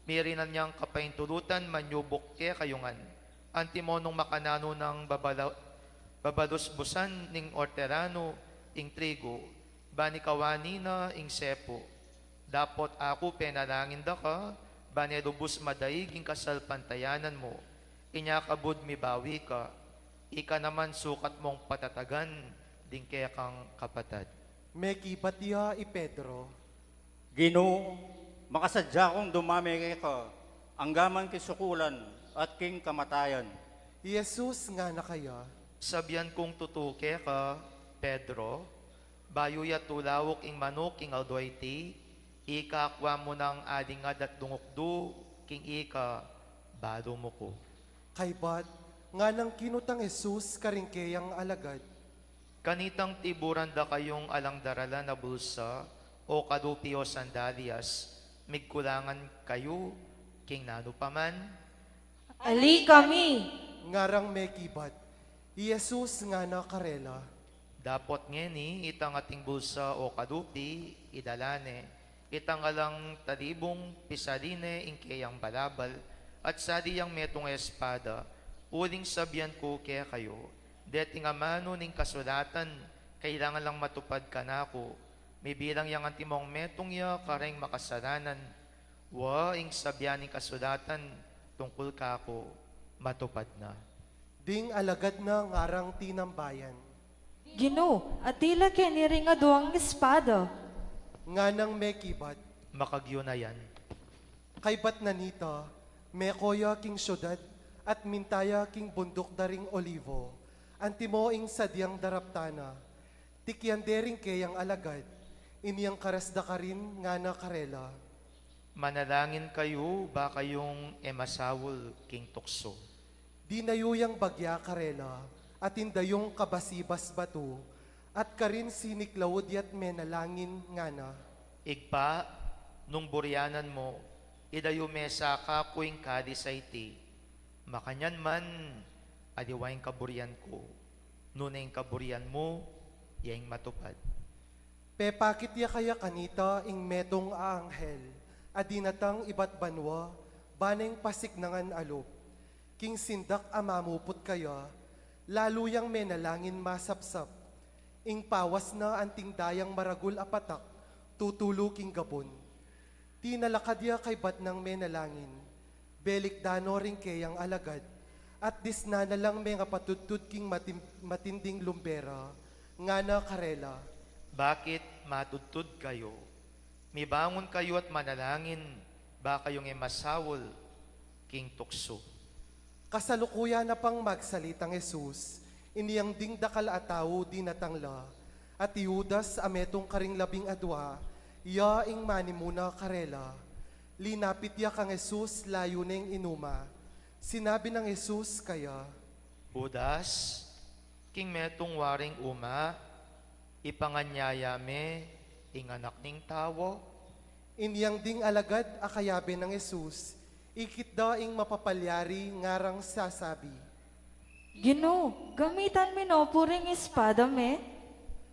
mirinan yang kapaintulutan manyubuk kekayu ngan. Antimo nung makananu nang babala-, babalusbusan ning orteranu ing trigu, ban ikawani na ing sepu. Dapot aku penalangin da ka, ban e lubus madaig ing kasalpantayanan mu. Inya kabud mibawi ka, ika naman sukat mung patatagan ding kekang kapatad. Mekibat ya i Pedro. Ginu, makasadya kung dumame keka, anggaman king sukulan at king kamatayan. I Jesus ngana kaya. Sabian kung tutu keka, Pedro, bayu ya tulauk ing manuk king aldo iti, ika akwa mu nang alingad at dungukdu king ika balu mu ku. Kaybat, nganang kinutang Jesus karing keyang alagad. Kanitang tiburan da kayung alang daralan a bulsa, o kalupi o sandalyas, migkulangan kayu king nanu pa man? Ali kami! Ngarang mekibat, i Jesus ngana karela. Dapot ngeni, itang ating bulsa o kalupi, idala ne, itang alang talibung, pisali ne ing keyang balabal, at sali yang metung espada, uling sabian ku kekayu, deting amanu ning kasulatan, kailangan lang matupad kanaku, mibilang yang antimong metung ya kareng makasalanan, wa ing sabian ning kasulatan tungkul kaku, matupad na. Ding alagad na ngarang tinambayan. Ginu, atila keni ring aduang espada. Nganang mekibat. Makagyu na yan. Kaybat na nita, meko ya king siudad, at minta ya king bunduk da ring Olivo, antimo ing sadyang daraptan na. Tikian de ring keyang alagad, inyang karas da karin ngana karela. Manalangin kayu, ba kayung e masaul king tuksu. Dinayu yang bagya karela, at ing dayung kabasibas batu, at karin siniklaud ya't menalangin ngana. Ibpa, nung burianan mu, idayu me sa kaku ing kalis a iti, makanyan man, aliwa ing kaburian ku, nune ing kaburian mu, ya ing matupad. Pepakit ya kaya kanita ing metung a anghel, a dinatang ibat banua, ba neng pasiknangan a lub. King sindak a mamuput kaya, lalu yang menalangin masapsap. Ing pawas na anting dayang maragul a patak, tutulu king gabun. Tinalakad ya kaybat nang menalangin, belikdan no ring keyang alagad, at disnan na lang mengapatudtud king matin-, matinding lumbera, ngana karela. Bakit matudtud kayu? Mibangun kayu at manalangin, ba kayung e masaul king tuksu. Kasalukuyan na pang magsalitang Jesus, inyang ding dakal a tau dinatang la, at i Judas a metung karing labing adua, ya ing manimuna karela. Linapit ya kang Jesus layu neng inuma. Sinabi nang Jesus kaya. Judas, king metung waring uma, ipanganyaya me ing Anak ning Tau? Inyang ding alagad a kayabe nang Jesus, ikit da ing mapapalyari ngarang sasabi. Ginu, gamitan mi no pu ring espada me?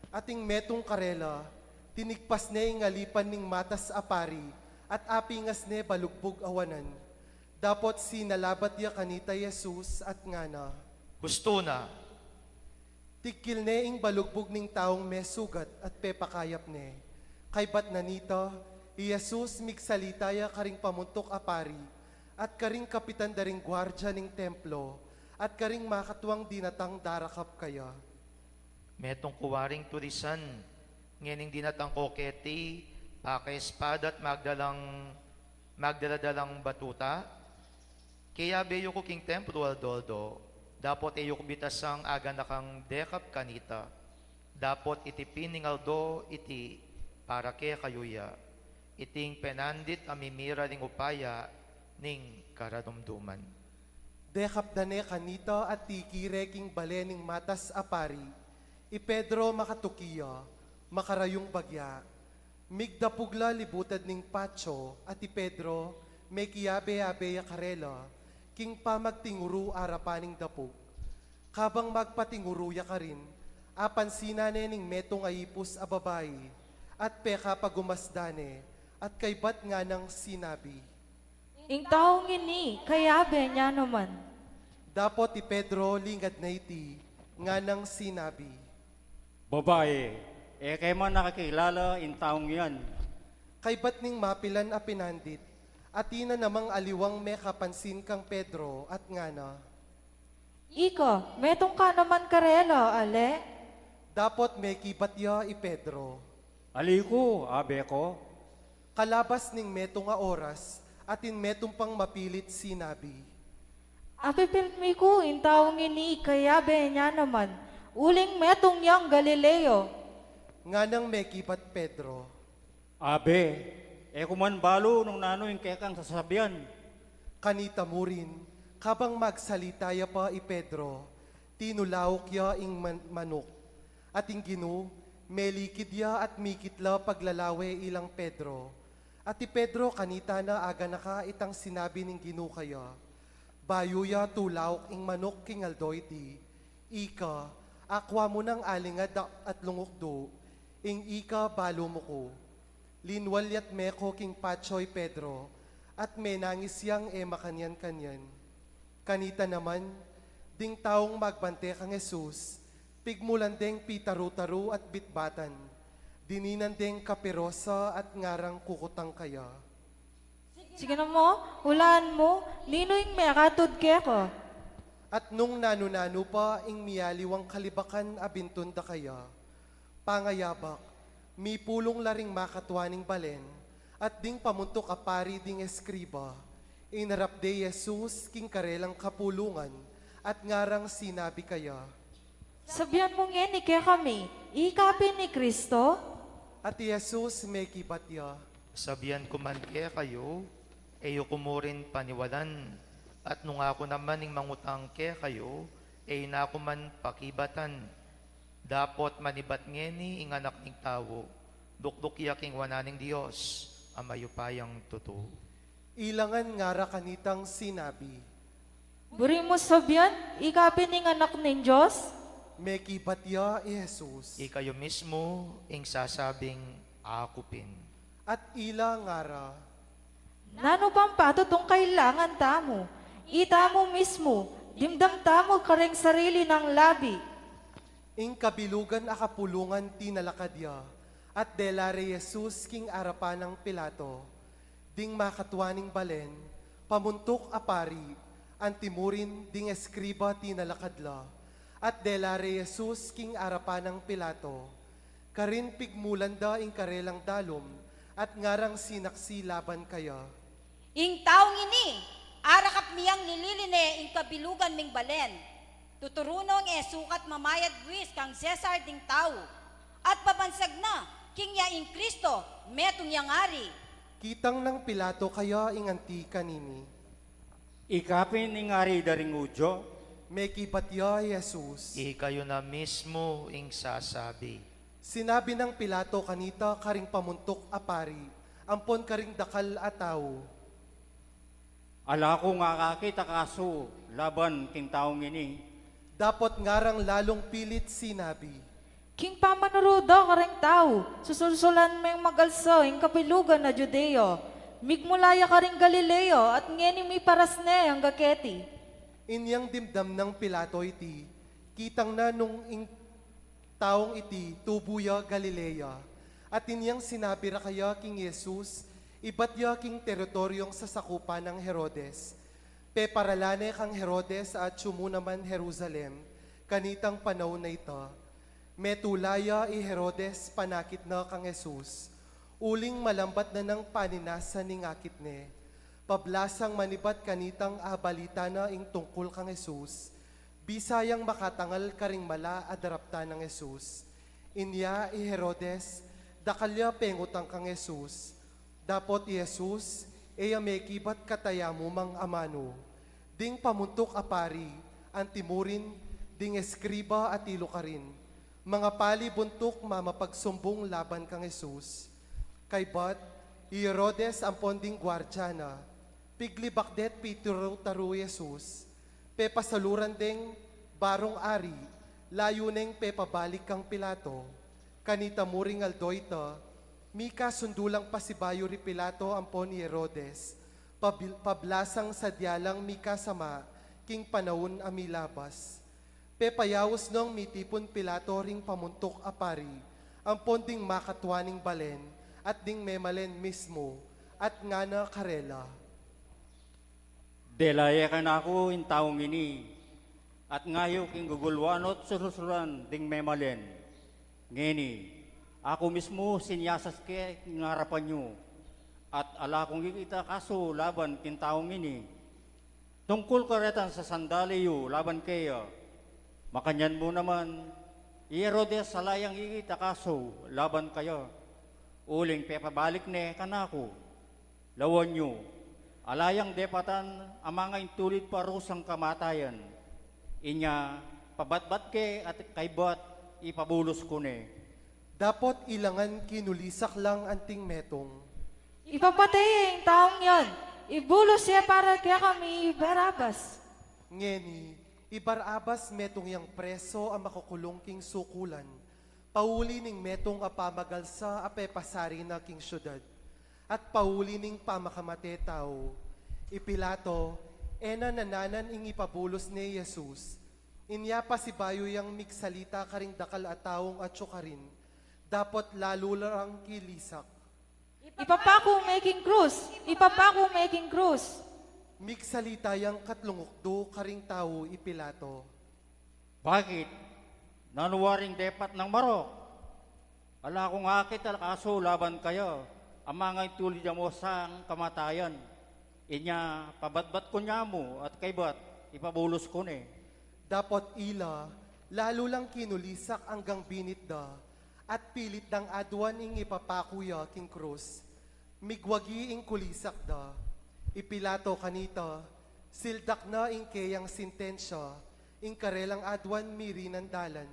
Ating metung karela, tinigpas ne ing alipan ning matas a pari, at apingas ne balugbug a wanan. Dapot sinalabat ya kanita i Jesus at ngana. Hustu na. Tigkil ne ing balugbug ning taung mesugat at pepakayap ne. Kaybat na nita, i Jesus migsalita ya karing pamuntuk a pari, at karing kapitan da ring guardia ning templo, at karing makatuang dinatang darakap kaya. Metung ku waring tulisan, ngening dinatang ko keti, pakaespada at magdalang, magdaladalang batuta. Keyabe yu ku king templo aldo-aldo, dapot e yu ku bitasang aganakang dekap kanita, dapot iti pin ning aldo iti para kekayu ya. Iting penandit a mimira ning upaya ning karanumduman. Dekapdan ne kanita at tikire king bale ning matas a pari, i Pedro makatuki ya, makarayung bagya. Migdapug la libutad ning patio, at i Pedro, mekiabe-abe ya karela, king pamagtinguru arapan ning dapug. Kabang magpatinguru ya karin, apansinan ne ning metung a ipus a babai, at pekapagumasdan ne, at kaybat nganang sinabi, "Ing taung ini, kayabe ne naman." Dapot i Pedro lingad na iti, nganang sinabi, "Babai, e ke man nakakilala ing taung yan." Kaybat ning mapilan a penandit, atin na namang aliwang mekapansin kang Pedro, at ngana, "Ika, metung ka naman karela, ale?" Dapot mekibat ya i Pedro, "Ali ku, abe ku." Kalabas ning metung a oras, atin metung pang mapilit sinabi, "Apipilmi ku ing taung ini, kayabe ne naman, uling metung yang Galileo." Nganang mekibat Pedro, "Abe, e ku man balu nung nanu ing kekang sasabian." Kanita mu rin, kabang magsalita ya pa i Pedro, tinulauk ya ing man-, manuk. At ing Ginu, melikid ya at mikit la paglalawe ilang Pedro. At i Pedro kanita na aganaka itang sinabi ning Ginu kaya. Bayu ya tulauk ing manuk king aldo iti, "Ika, akwa mu nang alingad a-, at lungukdu, ing ika balu mu ku." Linwal ya't meko king patio i Pedro, at menangis yang e makanyan-kanyan. Kanita naman, ding taung magbante kang Jesus, pigmulan deng pitaru-taru at bitbatan, dininan deng kapirosa at ngarang kukutang kaya, "Sige na mu, ulaan mu, ninu ing mekatud keka?" At nung nanu-nanu pa ing mialiwang kalibakan a bintun da kaya, pangayabak, mipulung la ring makatua ning balen, at ding pamuntuk a pari ding eskriba, inarap de i Jesus king karelang kapulungan, at ngarang sinabi kaya, "Sabian mu ngeni kekami, ika pin i Kristo?" At i Jesus mekibat ya, "Sabian ku man kekayu, e yu ku mu rin paniwalan, at nung aku naman ing mangutang kekayu, e na ku man pakibatan. Dapot manibat ngeni ing Anak ning Tau, dukduk ya king wanan ning Dios a mayupayang tutu." Ilangan ngara kanitang sinabi, "Buri mu sabian, ika pin ing Anak ning Dios?" Mekibat ya i Jesus, "Ikayu mismu ing sasabing aku pin." At ila ngara, "Nanu pang patut ing kailangan tamu? Itamu mismu, dimdam tamu kareng sarili nang labi." Ing kabilugan a kapulungan tinalakad ya, at dela re i Jesus king arapan nang Pilato. Ding makatua ning balen, pamuntuk a pari, anti mu rin ding eskriba tinalakad la, at dela re i Jesus king arapan nang Pilato. Karin pigmulan da ing karelang dalum, at ngarang sinaksi laban kaya, "Ing taung ini, arakap mi yang lililine ing kabilugan ming balen. Tuturu nong e sukat mamayad buis kang Cesar ding tau, at babansag na, king ya ing Kristo, metung yang ari." Kitang nang Pilato kaya ing anti kanini, "Ika pin ing ari da ring Judio?" Mekibat ya i Jesus, "Ikayu na mismu ing sasabi." Sinabi nang Pilato kanita karing pamuntuk a pari ampon karing dakal a tau, "Ala kung akakit a kasu laban king taung ini." Dapot ngarang lalung pilit sinabi, "King pamanuru da kareng tau, susulsulan meng magalsa ing kabilugan a Judea. Migmula ya karing Galilea at ngeni miparas ne angga keti." Inyang dimdam nang Pilato iti, kitang na nung ing taung iti tubu ya Galilea. At inyang sinabi ra kaya king Jesus, ibat ya king teritoryong sasakupan nang Herodes. Peparalan ne kang Herodes a atyu mu naman Jerusalem kanitang panaun a ita. Metula ya i Herodes panakit na kang Jesus, uling malambat na nang paninasan ing akit ne. Pablasang manibat kanitang abalita na ing tungkul kang Jesus, bisa yang makatangal karing mala a daraptan nang Jesus. Inya i Herodes, dakal ya pengutang kang Jesus, Dapot i Jesus, e ya mekibat katayamu mang amanu. Ding pamuntuk a pari, anti mu rin, ding eskriba at ilu karin. Mangapali buntuk mamapagsumbung laban kang Jesus. Kaybat, i Herodes ampon ding guardia na, piglibak de't pitaru-taru i Jesus, pepasaluran deng barung ari, layu neng pepabalik kang Pilato. Kanita mu ring aldo ita, mikasundu lang pasibayu ri Pilato ampon i Herodes, pabil-, pablasang sadya lang mikasama king panaun a milabas. Pepayaus nong mitipun Pilato ring pamuntuk a pari, ampon ding makatua ning balen, at ding memalen mismu, at ngana karela, "Dela ye kanaku ing taung ini, at ngayu king gugulwan no't susuran ding memalen. Ngeni, aku mismu sinyasat ke king arapan yu, at ala kung ikit a kasu laban king taung ini tungkul karetang sasandali yu laban keya. Makanyan mu naman, i Herodes ala yang ikit a kasu laban kaya, uling pepabalik ne kanaku. Lawan yu, ala yang depatan a mangaintulid parusang kamatayan. Inya, pabatbat ke at kaybat ipabulus ku ne." Dapot ila ngan kinulisak lang anting metung, "Ipapate ye ing taung yan! Ibulus ye para kekami i Barabas!" Ngeni, i Barabas metung yang preso a makukulung king sukulan, pauli ning metung a pamagalsa a pepasari na king siudad, at pauli ning pamakamate tau. I Pilato, e na nananan ing ipabulus ne i Jesus. Inya pasibayu yang migsalita karing dakal a taung atyu karin, dapot lalu lang kilisak, "Ipapaku me king krus! Ipapaku me king krus!" Migsalita yang katlung ukdu karing tau i Pilato, "Bakit? Nanu waring depat nang marok? Ala kung akit a kasu laban kaya, a mangaintulid ya mu sang kamatayan. Inya, pabatbat ku ne mu at kaybat ipabulus ku ne." Dapot ila, lalu lang kinulisak anggang binit da, at pilit dang aduan ing ipapaku ya king krus. Migwagi ing kulisak da. I Pilato kanita, sildak na ing keyang sentensya, ing karelang aduan mirinan dalan.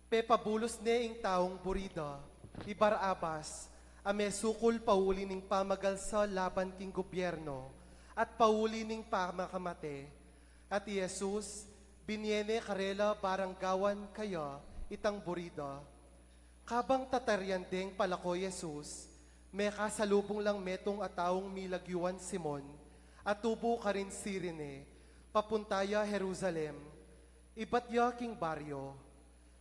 Pepabulus ne ing taung buri da, i Barabas, a mesukul pauli ning pamagalsa laban king gubyerno, at pauli ning pamakamate. At i Jesus, binye ne karela barang gawan kaya itang buri da. Kabang tatarian deng palako i Jesus, mekasalubung lang metung a taung milagyuan Simon, a tubu karin Cirene, papunta ya Jerusalem. Ibat ya king baryo.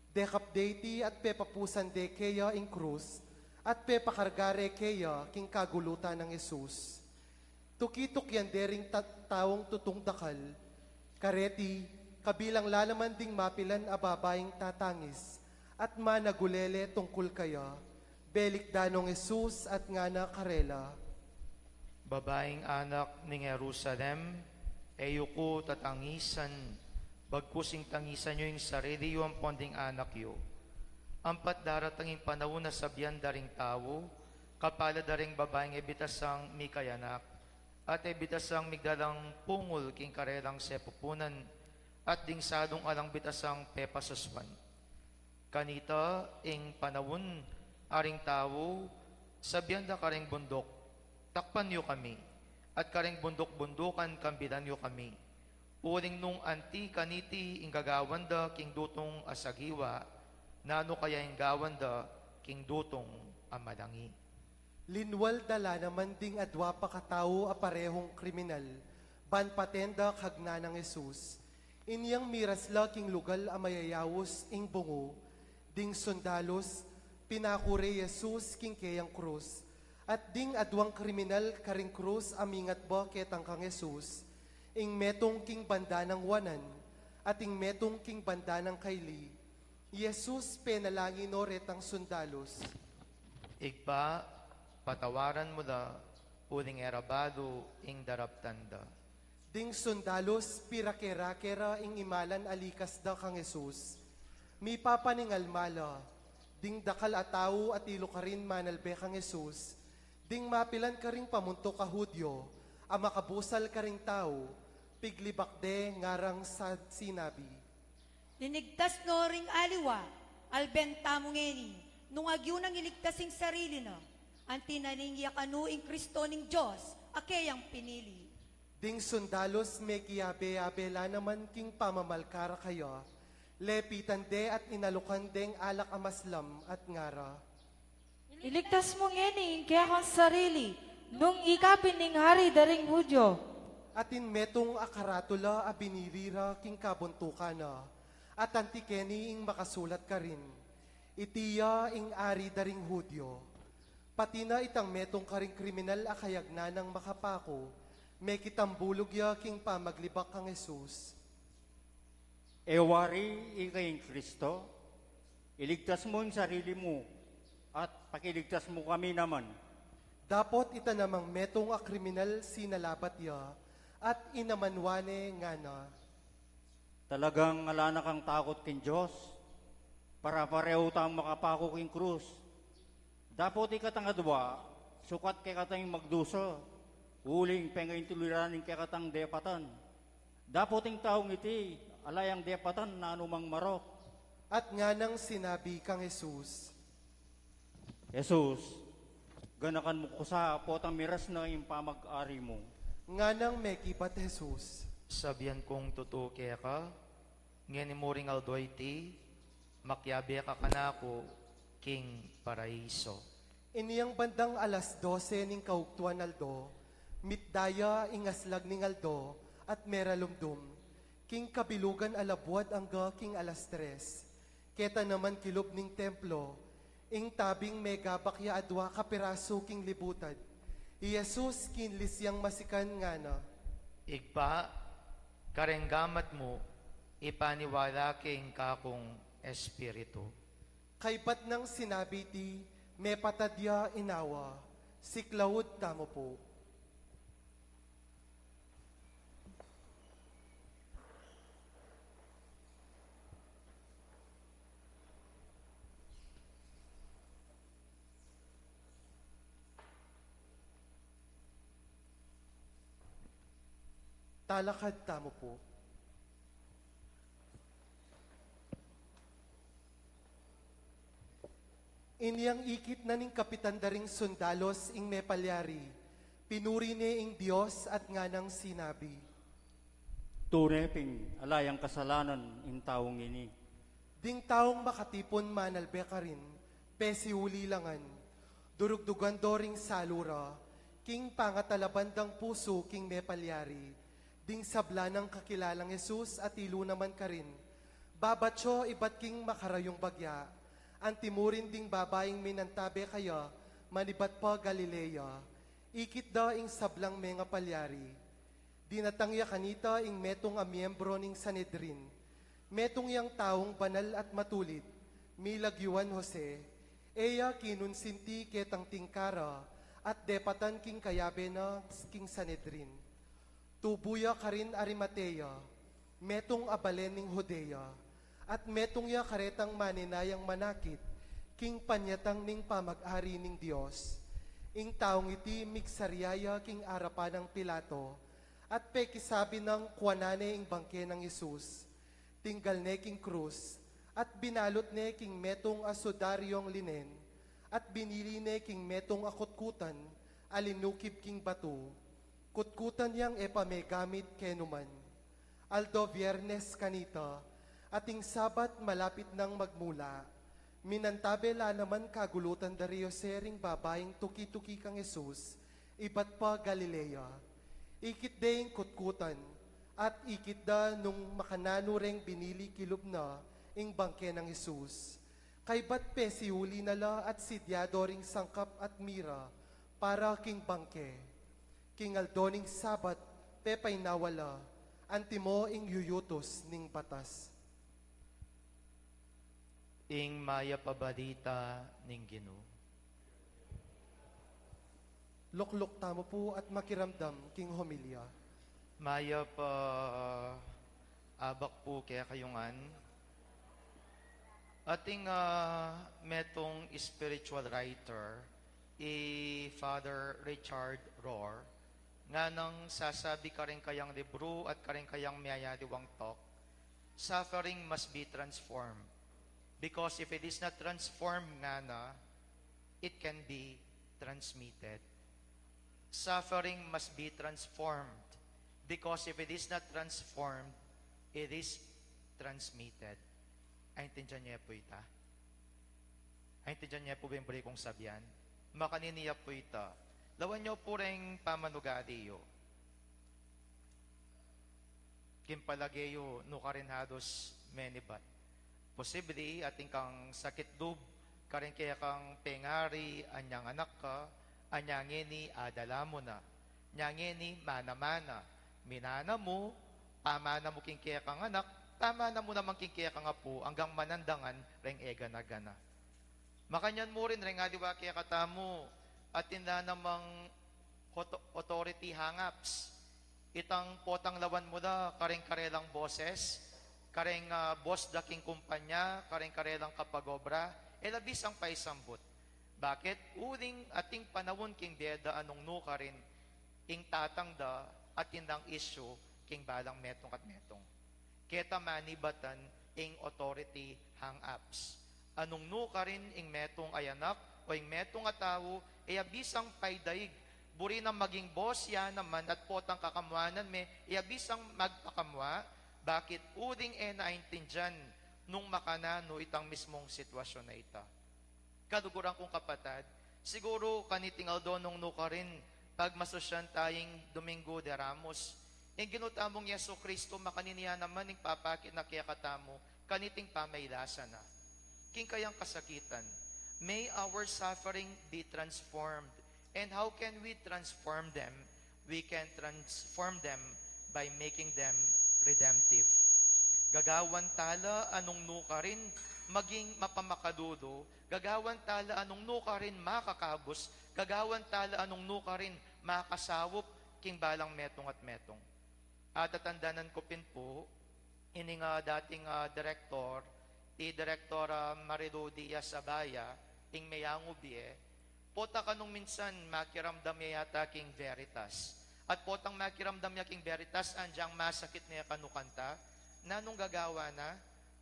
Dekap de iti at pepapusan de keya ing krus, at pepakarga re keya king kagulutan nang Jesus. Tuki-tukian de ring ta-, taung tutung dakal. Kareti, kabilang la naman ding mapilan a babaing tatangis, at managulele tungkul kaya. Belikdan nong Jesus at ngana karela, "Babaing anak ning Jerusalem, e yu ku tatangisan, bagkus ing tangisan yu ing sarili yu ampon ding anak yu. Ampat daratang ing panaun a sabian da ring tau, kapalad da ring babaing e bitasang mikayanak, at e bitasang migdalang pungul king karelang sepupunan, at ding salung alang bitasang pepasusuan. Kanita ing panaun a ring tau, sabian da karing bunduk, 'Takpan yu kami,' at karing bunduk-bundukan, 'Kambilan yu kami.' Uling nung anti kaniti ing gagawan da king dutung a sagiwa, nanu kaya ing gawan da king dutung a malangi?" Linwal da la naman ding adwa pa katau a parehung kriminal, ban paten da kagna nang Jesus. Inyang miras la king lugal a mayayaus ing bungu, ding sundalus, pinaku re i Jesus king keyang krus, at ding adwang kriminal karing krus a mingatba ketang kang Jesus, ing metung king banda nang wanan, at ing metung king banda nang kaili. I Jesus penalangin no retang sundalus, "Ibpa, patawaran mu la, uling e ra balu ing daraptan da." Ding sundalus pirake-rake ra ing imalan a likas da kang Jesus. Mipapaningalmal la, ding dakal a tau atilu karin manalbe kang Jesus, Ding mapilan karing pamuntuk a Hudyo a makabusal karing tau, piglibak de ngarang sa sinabi, Linigtas no ring aliwa, alben tamu ngeni, nung agyu nang iligtas ing sarili na, anti na ning yakanu ing Kristo ning Dios, a keyang pinili. Ding sundalus mekiabe-abe la naman king pamamalkara kaya, lepitan de at inalukan deng alak a maslam at ngara, Iligtas mu ngeni ing kekang sarili, nung ika pin ing hari da ring Hudyo. Atin metung a karatula a binili ra king kabuntukan na, at anti keni ing makasulat karin, Iti ya ing Ari da ring Hudyo. Pati na itang metung karing kriminal a kayagnan nang makapaku, mekitambulug ya king pamaglibak kang Jesus. E wari ika ing Kristo? Iligtas mu ing sarili mu, at pakiligtas mu kami naman. Dapot ita namang metung a kriminal sinalabat ya, at inamanwa ne ngana, Talagang ala na kang takut king Dios, para parehu tang makapaku king krus. Dapot ikatang adwa, sukat kekatang magdusa, uling pengaintuluran ing kekatang depatan. Dapot ing taung iti, ala yang depatan na anumang marok. At nganang sinabi kang Jesus, Jesus, ganakan mu ku sa, potang miras na ing pamag-ari mu. Nganang mekibat Jesus, Sabian kung tutu keka, ngeni mu ring aldo iti, makiabe ka kanaku king paraiso. Inyang bandang alas dose ning kaugtuan aldo, mitda ya ing aslag ning aldo, at meralumdum, king kabilugan a labuad angga king alas tres. Keta naman kilub ning templo, ing tabing megabak ya adwa kapirasu king libutad. I Jesus kinlis yang masikan ngana, Ibpa, kareng gamat mu, ipaniwala ke ing kakung espiritu. Kaybat nang sinabi ti, mepatad ya inawa. Siklaud tamu pu. Talakad tamu pu. Inyang ikit na ning kapitan da ring sundalus ing mepalyari, pinuri ne ing Dios at nganang sinabi, Tune pin ala yang kasalanan ing taung ini. Ding taung makatipun manalbe karin, pesiuli la ngan. Durugdugan do ring salu ra, king pangatalaban dang pusu king mepalyari, ding sabla nang kakilalang Jesus atilu naman karin. Babatyo ibat king makarayung bagya, antimurin ding babaing minantabe kaya, manibat pa Galilea. Ikit da ing sablang mengapalyari. Dinatang ya kanita ing metung a miyembro ning Sanedrin. Metung yang taung banal at matulid, milagyuan Jose, e ya kinunsinti ketang tingkara, at depatan king kayabe na king Sanedrin. Tubu ya karin Arimatea, metung a balen ning Judea, at metung ya karetang maninayang manakit king panyatang ning pamag-ari ning Dios. Ing taung iti migsarya ya king arapan nang Pilato, at pekisabi nang kuanan ne ing bangke nang Jesus. Tinggal ne king krus, at binalut ne king metung a sudaryong linen, at binili ne king metung a kutkutan a linukib king batu. Kutkutan yang e pa megamit kenuman. Aldo Biernes kanita, at ing Sabat malapit nang magmula. Minantabe la naman kagulutan da ri Jose ring babaing tuki-tuki kang Jesus, ibat pa Galilea. Ikit de ing kutkutan, at ikit da nung makananu reng binili kilub na ing bangke nang Jesus. Kaybat pesiuli na la at sidyado ring sangkap at mira para king bangke. King aldo ning Sabat, pepainawa la, antimo ing yuyutus ning batas. Ing mayap a balita ning Ginu. Lukluk tamu pu at makiramdam king homilya. Mayap a abak pu kekayu ngan. Atin, ah, metung spiritual writer I Father Richard Rohr, nganang sasabi karing kayang libru at karing kayang miyayaliwang talk, "Suffering must be transformed, because if it is not transformed," ngana, "it can be transmitted." Suffering must be transformed, because if it is not transformed, it is transmitted. Aintindian ye pu ita? Aintindian ye pu ba ing buri kung sabian? Makanini ya pu ita. Lawan yu pu reng pamanugali yu. King palage yu, nukarin halos menibat. Posibli, atin kang sakit lub, karing kekang pengari, anyang anak ka, anyang ini adala mu na. Anyang ini manamana, minana mu, pamana mu king kekang anak, pamana mu naman king kekang apu, anggang manandangan reng e gana-gana. Makanyan mu rin reng aliwa kekatamu, atin la namang auto-, authority hang-ups. Itang potang lawan mu la kareng karelang boses, kareng, ah, boss da king kumpanya, kareng karelang kapag-obra, e la bisang paisambut. Bakit? Uling ating panaun king bie da a nung nukarin ing tatang da atin lang issue king balang metung at metung. Keta manibatan ing authority hang-ups. A nung nukarin ing metung a anak o ing metung a tau, e ya bisang paidaig. Buri nang maging boss ya naman at potang kakamuanan me, e ya bisang magpakamua. Bakit? Uling e na aintindian nung makananu itang mismung sitwasyun a ita. Kaluguran kung kapatad, siguru kaniting aldo nung nukarin, pagmasusyan taying Domingo de Ramos, ing Ginu tamung Jesucristo makanini ya naman ing papakit na kekatamu kaniting pamailasan na. King kayang kasakitan, may our suffering be transformed. And how can we transform them? We can transform them by making them redemptive. Gagawan tala a nung nukarin maging mapamakalulu, gagawan tala a nung nukarin makakabus, gagawan tala a nung nukarin makasaup king balang metung at metung. Atatandanan ku pin pu, ining, ah, dating, ah, direktor, i Direktora Marilu Diaz Abaya, ing meyangu bie, pota kanung minsan makiramdam ya yata king Veritas. At potang makiramdam ya king Veritas, anyang masakit ne kanu kanta, nanung gagawa na?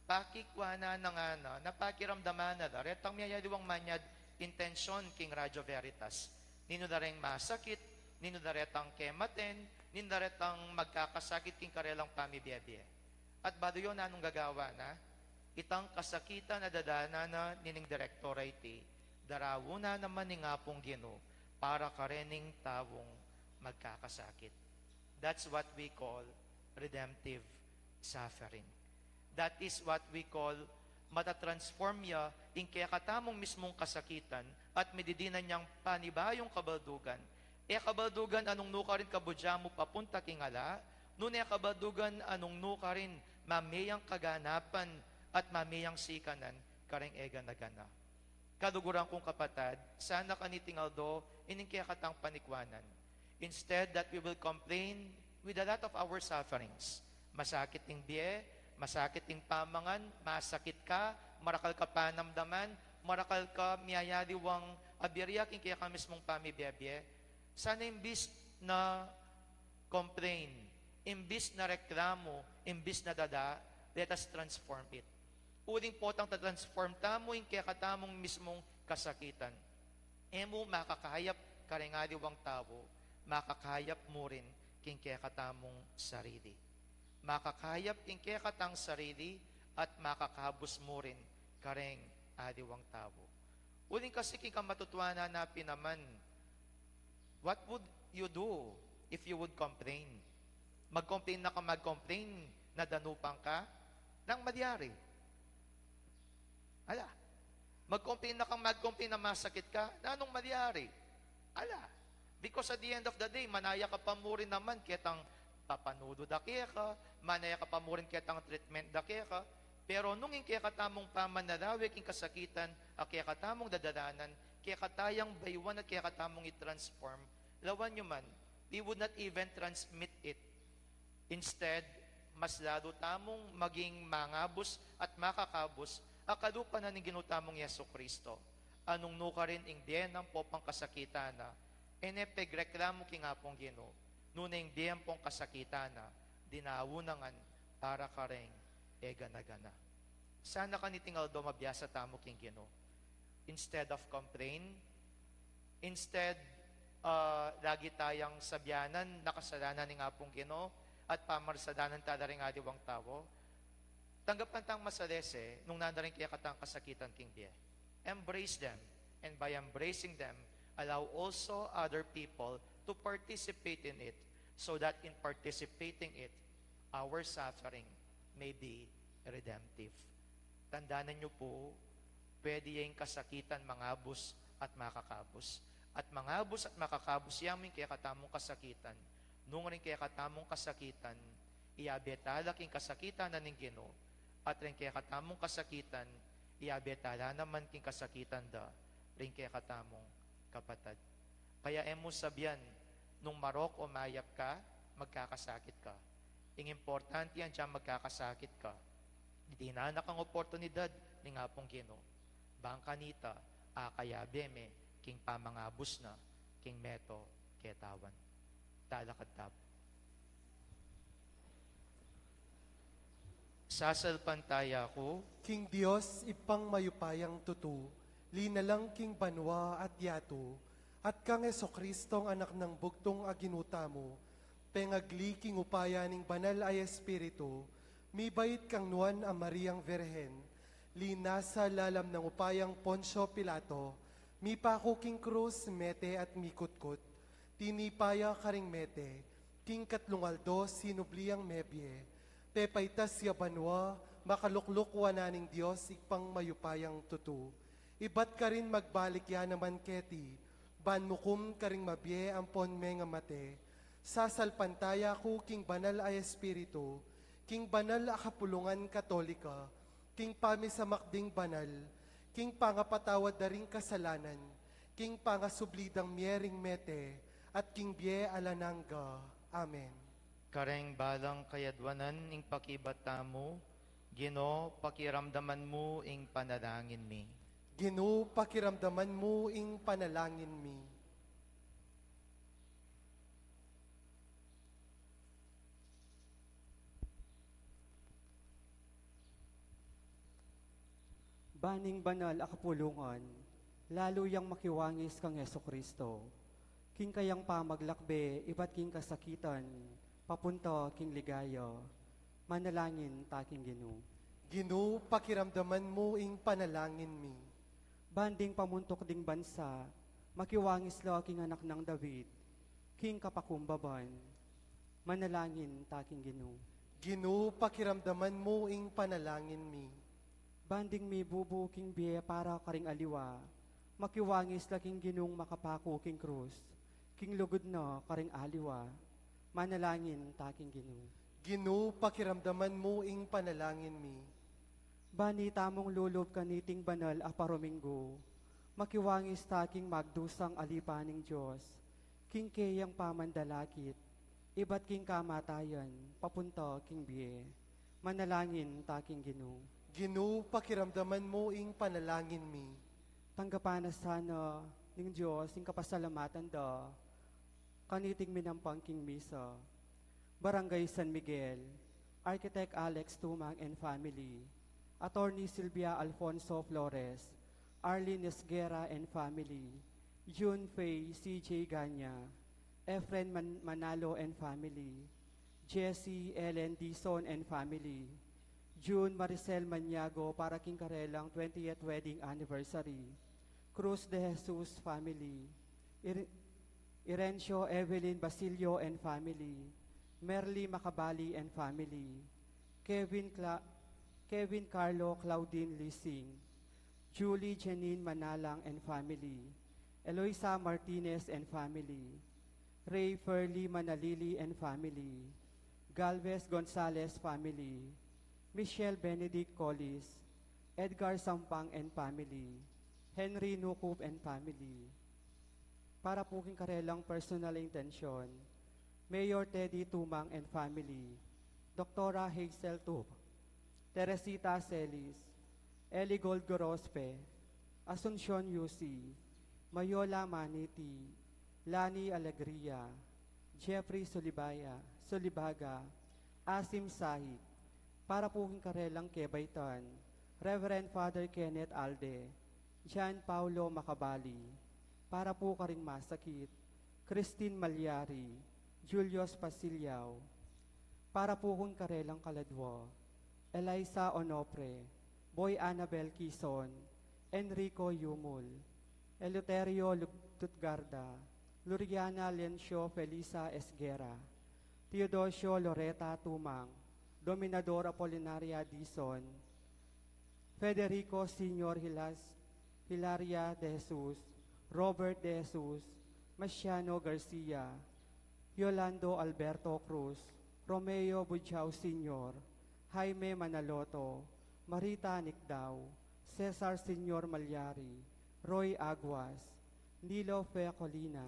Pakikua na na ngana, na pakiramdaman na la retang miyayaliwang manyad intensyon king Radyo Veritas. Ninu na reng masakit, ninu na retang kematen, ninu na retang magkakasakit king karelang pamibie-bie. At balu yu, nanung gagawa na? Itang kasakitan a dadanan na nining direktora iti, daraun na naman ning Apung Ginu para karening taung magkakasakit. That's what we call redemptive suffering. That is what we call matatransform ya ing kekatamung mismung kasakitan at mididinan yang panibayung kabaldugan. E kabaldugan a nung nukarin kabudya mu papunta king ala, nune kabaldugan a nung nukarin mamie yang kaganapan at mamie yang sikanan kareng e gana-gana. Kaluguran kung kapatad, sana kaniting aldo ining kekatang panikuanan. Instead that we will complain with a lot of our sufferings. Masakit ing bie, masakit ing pamangan, masakit ka, marakal ka panamdaman, marakal ka miyayaliwang abirya king kekang mismung pamibie-bie. Sana imbis na complain, imbis na reklamu, imbis na dada, let us transform it. Uling potang tatransform tamu ing kekatamung mismung kasakitan, e mu makakayap kareng aliwang tau, makakayap mu rin king kekatamung sarili. Makakayap king kekatang sarili at makakabus mu rin kareng aliwang tau. Uling kasi king kamatutuanan na pin naman, what would you do if you would complain? Mag-complain na ka, mag-complain na danupan ka, nang malyari? Ala. Mag-complain na kang mag-complain na masakit ka, nanung malyari? Ala. Because at the end of the day, manaya ka pa mu rin naman ketang papanulu da keka, manaya ka pa mu rin ketang treatment da keka, pero nung ing kekatamung pamanarawi king kasakitan a kekatamung dadaranan, kekatayang bayuan at kekatamung i-transform, lawan yu man, we would not even transmit it. Instead, mas lalu tamung maging mangabus at makakabus a kalupa na ning Ginu tamung Jesucristo. Anung nukarin ing bie na ampong kasakitan na, e ne pegreklamu king Apung Ginu, nune ing bie ampong kasakitan na, dinaun na ngan para kareng e gana-gana. Sana kaniting aldo mabiasa tamu king Ginu. Instead of complain, instead, ah, lagi tayang sabianan na kasalanan ning Apung Ginu at pamarsadanan tala ring aliwang tau, tanggapan tang masalese nung nanu ring kekatang kasakitan king bie. Embrace them, and by embracing them, allow also other people to participate in it, so that in participating it, our suffering may be redemptive. Tandanan niyo po, pwede yang kasakitan mangabus at makakabus. At mangabus at makakabus yang ing kekatamung kasakitan. Nung ring kekatamung kasakitan, iyabe tala king kasakitan na ning Ginu, at ring kekatamung kasakitan, iyabe tala naman king kasakitan da ring kekatamung kapatad. Kaya e mu sabian, nung marok o mayap ka, magkakasakit ka. Ing importante yan dyan magkakasakit ka. Dinan na kang oportunidad ning Apung Ginu. Bang kanita, akayabe me, king pamangabus na, king meto, ketawan. Talakad tamu. Sasalpantaya ku king Dios, Ibpang mayupayang tutu, linalang king banua at yatu, at kang Jesucristong Anak nang bugtung a Ginu tamu, pengagli king upaya ning Banal a Espiritu, mibait kang Nuan a Mariang Virgen, linasa lalam nang upayang Poncio Pilato, mipaku king krus, mete at mikutkut, tinipa ya karing mete, king katlung aldo sinubli yang mebie, pepaitas ya banua, makalukluk wanan ning Dios Ibpang mayupayang tutu. Ibat karin magbalik ya naman keti, ban mukum karing mabie ampon mengamate. Sasalpantaya ku king Banal a Espiritu, king banal a kapulungan Katolika, king pamisamak ding banal, king pangapatawad da ring kasalanan, king pangasubli dang mie ring mete, at king bie alang angga. Amen. Kareng balang kayadwanan ing pakibat tamu, Ginu, pakiramdaman mu ing panalangin mi. Ginu, pakiramdaman mu ing panalangin mi. Ban ing banal a kapulungan, lalu yang makiwangis kang Jesucristo, king kayang pamaglakbe ibat king kasakitan, papunta king ligaya. Manalangin ta king Ginu. Ginu, pakiramdaman mu ing panalangin mi. Ban ding pamuntuk ding bansa, makiwangis la king anak nang David, king kapakumbaban. Manalangin ta king Ginu. Ginu, pakiramdaman mu ing panalangin mi. Ban ding mibubu king bie para karing aliwa, makiwangis la king Ginung makapaku king krus, king lugud na karing aliwa. Manalangin ta king Ginu. Ginu, pakiramdaman mu ing panalangin mi. Ban itamung lulub kaniting banal a parominggu, makiwangis ta king magdusang alipan ning Dios, king keyang pamandalakit, ibat king kamatayan, papunta king bie. Manalangin ta king Ginu. Ginu, pakiramdaman mu ing panalangin mi. Tanggapan na sana ning Dios ing kapasalamatan da kaniting minampang king misa. Barangay San Miguel, Architect Alex Tumang and family, Attorney Sylvia Alfonso Flores, Arlene Esguerra and family, June Faye C J Ganya, Efren Man-, Manalo and family, Jesse Ellen Dizon and family, June Maricel Maniago para king karelang twentieth wedding anniversary, Cruz de Jesus family, Ir-, Irencio Evelyn Basilio and family, Merly Macabali and family, Kevin Cla-, Kevin Carlo Claudine Lising, Julie Janine Manalang and family, Eloisa Martinez and family, Ray Furley Manalili and family, Galvez Gonzalez family, Michelle Benedict Collis, Edgar Sampang and family, Henry Nukup and family. Para pu king karelang personal intensyon, Mayor Teddy Tumang and family, Doktora Hazel Tup, Teresita Celis, Eligold Gorospe, Asuncion Yusi, Mayola Maniti, Lani Alegria, Jeffrey Sulibaya, Sulibaga, Asim Sahik, para pu king karelang kebaitan, Reverend Father Kenneth Alde, John Paulo Macabali, para pu karing masakit, Christine Malyari, Julius Pasiliao, para pu king karelang kaladwa, Eliza Onofre, Boy Annabel Quizon, Enrico Yumul, Eleuterio Lugtutgarda, Luriana Lencio Felisa Esguerra, Teodosio Loreta Tumang, Dominador Apolinaria Dizon, Federico Senior Hilas-, Hilaria de Jesus, Robert de Jesus, Marciano Garcia, Yolando Alberto Cruz, Romeo Budiao Senior, Jaime Manaloto, Marita Nicdao, Cesar Senior Malyari, Roy Aguas, Nilo Fe Colina,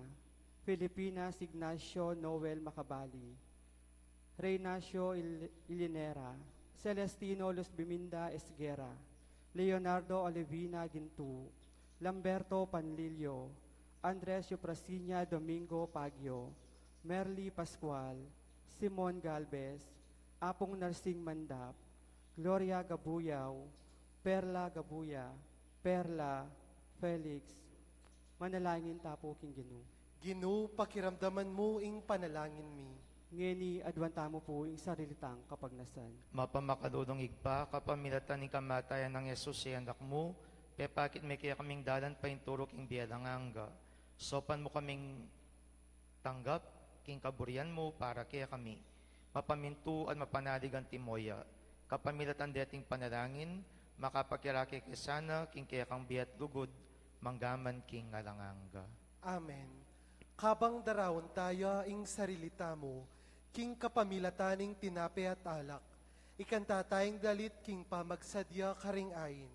Filipinas Ignacio Noel Macabali, Reynacio Il-, Ilinera, Celestino Luzbiminda Esguerra, Leonardo Olivina Gintu, Lamberto Panlilio, Andres Euprasiña Domingo Pagio, Merly Pascual, Simon Galvez, Apung Narsing Mandap, Gloria Gabuyao, Perla Gabuya, Perla, Felix. Manalangin ta pu king Ginu. Ginu, pakiramdaman mu ing panalangin mi. Ngeni, aduan tamu pu ing sarili tang kapagnasan. Mapamakalulung Ibpa, kapamilatan ning kamatayan nang Jesus a Anak mu, pepakit me kekami ing dalan paintulu king bie alang angga. Saupan mu kaming tanggap king kaburian mu para kekami. Mapamintu at mapanalig antimo ya. Kapamilatan deting panalangin, makapakirake ke sana king kekang bie at lugud, mangga man king alang angga. Amen. Kabang daraun taya ing sarili tamu, king kapamilatan ning tinape at alak, ikanta taya ing dalit king pamagsadya karing ain.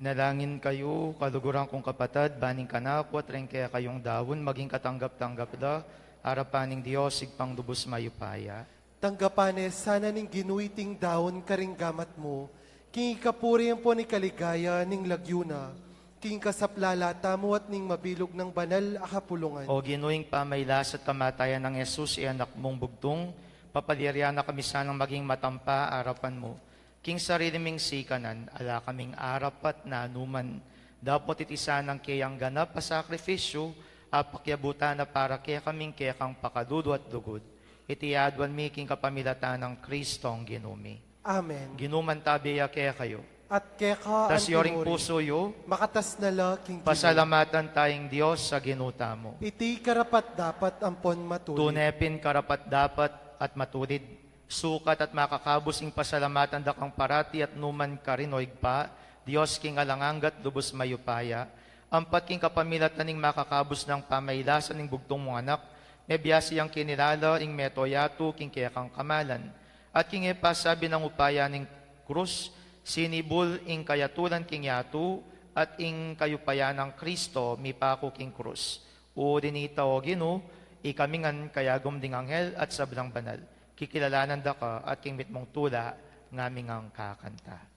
Manalangin kayu, kaluguran kung kapatad, ban ing kanaku at ring kekayung daun maging katanggap-tanggap da arapan ning Dios, Ibpang lubus mayupaya. Tanggapan ne sana ning Ginu iting daun karing gamat mu, king ikapuri ampon ikaligaya ning lagyu na, king kasaplala tamu at ning mabilug nang banal a kapulungan. O Ginu, ing pamailas at kamatayan nang Jesus, i Anak mung bugtung, papalirian na kami sanang maging matampa arapan mu. King sarili ming sikanan, ala kaming arapat na anuman, dapot iti sanang keyang ganap a sakrifisyu, apakiabutan na para kekaming kekang pakalulu at lugud. Iti aduan mi king kapamilatan nang Kristong Ginu mi. Amen. Ginu mantabi ya kekayu. At keka antimurin. Taas yu ring pusu yu. Makatas na la king Ginu. Pasalamatan taya ing Dios a Ginu tamu. Iti karapat-dapat ampon matulid. Tune pin karapat-dapat at matulid. Sukat at makakabus ing pasalamatan da kang parati at numan karin, o Ibpa, Dios king alang angga at lubus mayupaya. Ampat king kapamilatan ning makakabus nang pamailasan ning bugtung mung Anak, mebiasa yang kinilala ing meto yatu king kekang kamalan. At king e pasabi nang upaya ning krus, sinibul ing kayatulan king yatu, at ing kayupayan nang Kristo mipaku king krus. Uli nita, o Ginu, ikami ngan kayagum ding anghel at sablang banal, kikilalanan da ka at king mitmung tula ngaming kakanta.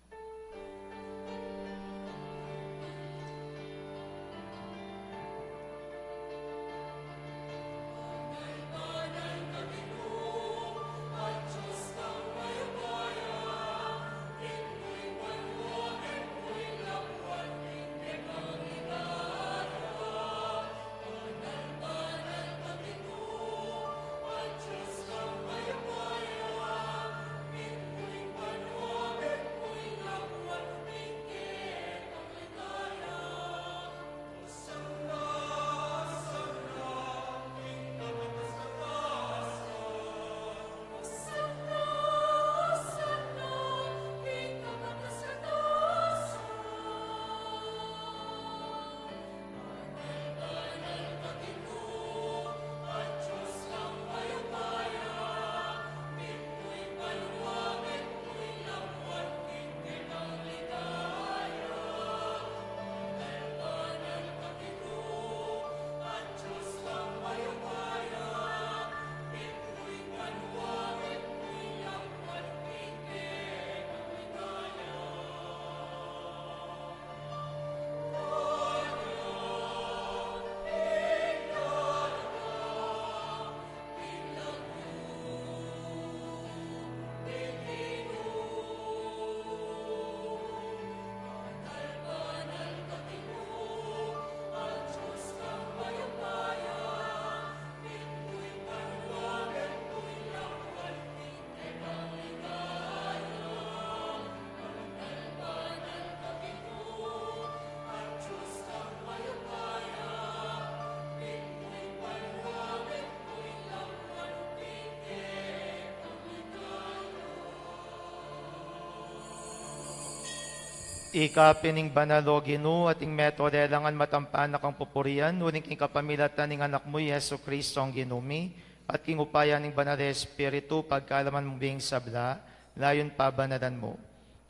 Ika pin ing banal, o Ginu, at ing meto lelangan matampa na kang pupurian, uling king kapamilatan ning Anak mu, i Jesu Kristong Ginu mi, at king upaya ning Banal a Espiritu, pagkaluban mu bing sabla, layun pabanalan mu.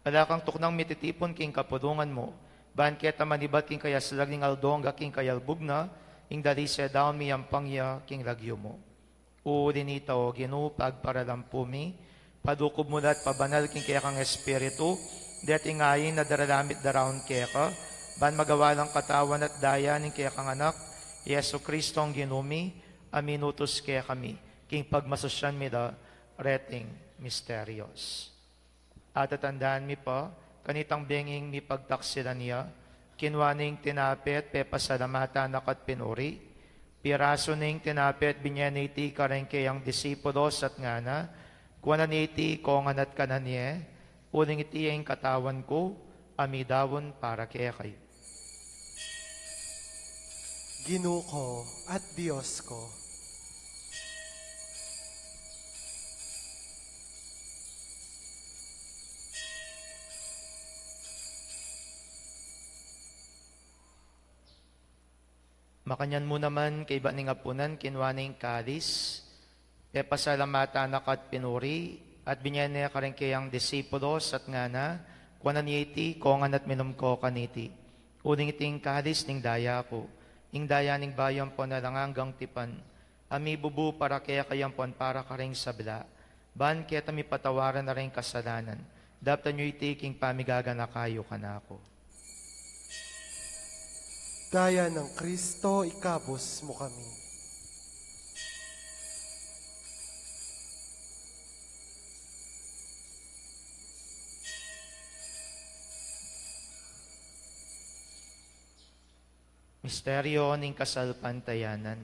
Ala kang tuknang mititipun king kapulungan mu, ban keta manibat king kayaslag ning aldo angga king kayalbug na, ing dalise daun miyampang ya king lagyu mu. Uli nita, o Ginu, pagparalampu mi, palukuban mu la at pabanal king kekang Espiritu, deti ngeni a daralan mi at daraun keka, ban magawa lang katawan at daya ning kekang Anak, i Jesu Kristong Ginu mi, a minutus kekami, king pagmasusyan mi la reting misterios. At tatandaan mi pa, kanitang benging mipagtaksilan ya, kinua ne ing tinape at pepasalamatan na ka at pinuri, pirasu ne ing tinape at binye ne iti kareng keyang disipulos at ngana, kuanan ye iti, kongan at kanan ye, uling iti ya ing katawan ku, a midaun para kekayu. Ginu ku at Dios ku. Makanyan mu naman, kaybat ning apunan, kinua ne ing kalis, pepasalamatan na ka at pinuri, at binye ne kareng keyang disipulos, at ngana, Kuanan ye iti, kongan at minum ko kaniti. Uling iti ing kalis ning daya ku, ing daya ning bayu ampon alang anggang tipan, a mibubu para kekayu ampon para karing sabla, ban keta mipatawaran na ring kasalanan. Daptan yu iti king pamigaganaka yu kanaku. Daya nang Kristo, ikabus mu kami. Misteryo ning kasalpantayanan.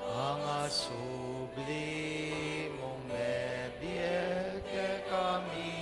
Pangasubli mung mebie kekami.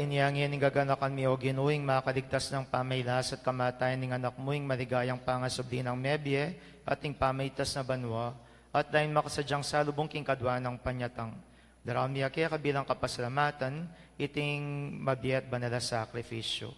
Inya ngeni gaganakan mi, O Ginu, ing makaligtas nang pamailas at kamatayan ning Anak mu, ing maligayang pangasubli nang mebie at ning pamaitas na banua, at daing makasadyang salubung king kadua nang panyatang. Daraun mi keka bilang kapasalamatan iting mabie at banal a sakrifisyu.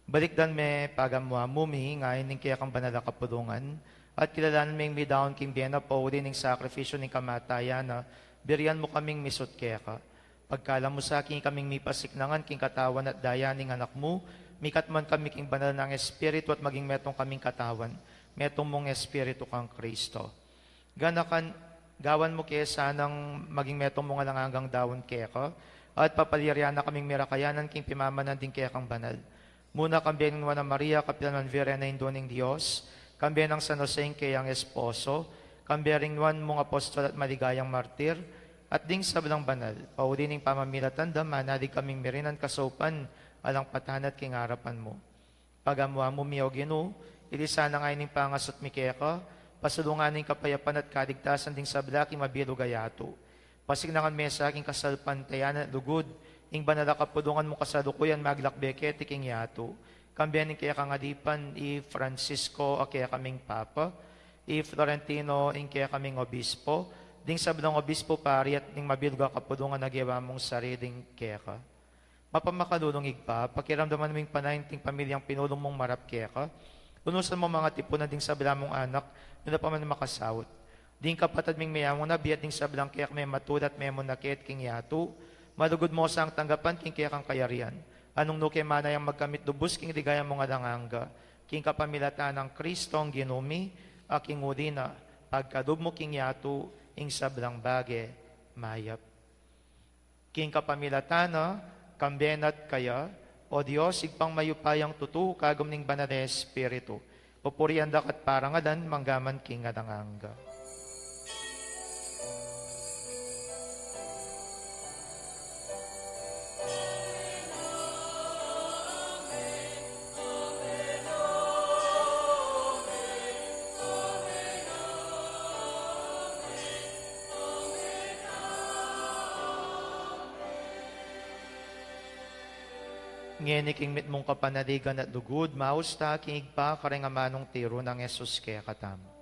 Balikdan me pagamu-amu mi ngeni ing kekang banal a kapulungan, at kilalanan ming midaun king bie na pauli ning sakrifisyu ning kamatayan na, burian mu kaming misut keka. Pagkalub mu sa king ikaming mipasiknangan king katawan at daya ning Anak mu, mikatmu man kami king banal nang Espiritu at maging metung kaming katawan, metung mung Espiritu kang Kristo. Ganakan, gawan mu ke sanang maging metung mung alang anggang daun keka, at papaliarian na kaming mirakayanan king pimamanan ding kekang banal. Muna kambe ning Nuan a Maria, kapilan man Virgen a Indu ning Dios, kambe nang San Jose ing keyang esposo, kambe ring nuan mung apostol at maligayang martir, at ding sablang banal, pauli ning pamamilatan da, manalig kaming mirinan kasaupan alang patanat king arapan mu. Pagamu-amu mi, O Ginu, iti sana ngeni ing pangasut mi keka, pasulungan ing kapayapan at kaligtasan ding sabla king mabilug a yatu. Pasiknangan me sa king kasalpantayanan at lugud ing banal a kapulungan mung kasalukuyan maglakbe keti king yatu. Kambe ning kekang alipan i Francisco a kekaming Papa, i Florentino ing kekaming Obispo, ding sablang obispo, pari at ning mabilug a kapulungan a gewa mung sariling keka. Mapamakalulung Ibpa, pakiramdaman mu ing panayan ding pamilyang pinulung mung marap keka. Lunusan mu mung tipunan ding sabla mung anak, nanu pa man makasaut. Ding kapatad ming meyamung nabie at ding sablang kekang mematula at memunakit king yatu, malugud mu sang tanggapan king kekang kayarian. Nung nuke manayang magkamit lubus king ligaya mung alang angga, king kapamilatan nang Kristong Ginu mi, a king uli na, pagkalub mu king yatu ing sablang bage mayap. King kapamilatan na, kambe na at kaya, O Dios, Ibpang mayupayang tutu, kagum ning Banal a Espiritu, pupurian da ka at parangalan, mangga man king alang angga. Ngeni king mitmung kapanaligan at lugud, maus ta king Ibpa, kareng amanung tiru nang Jesus kekatamu.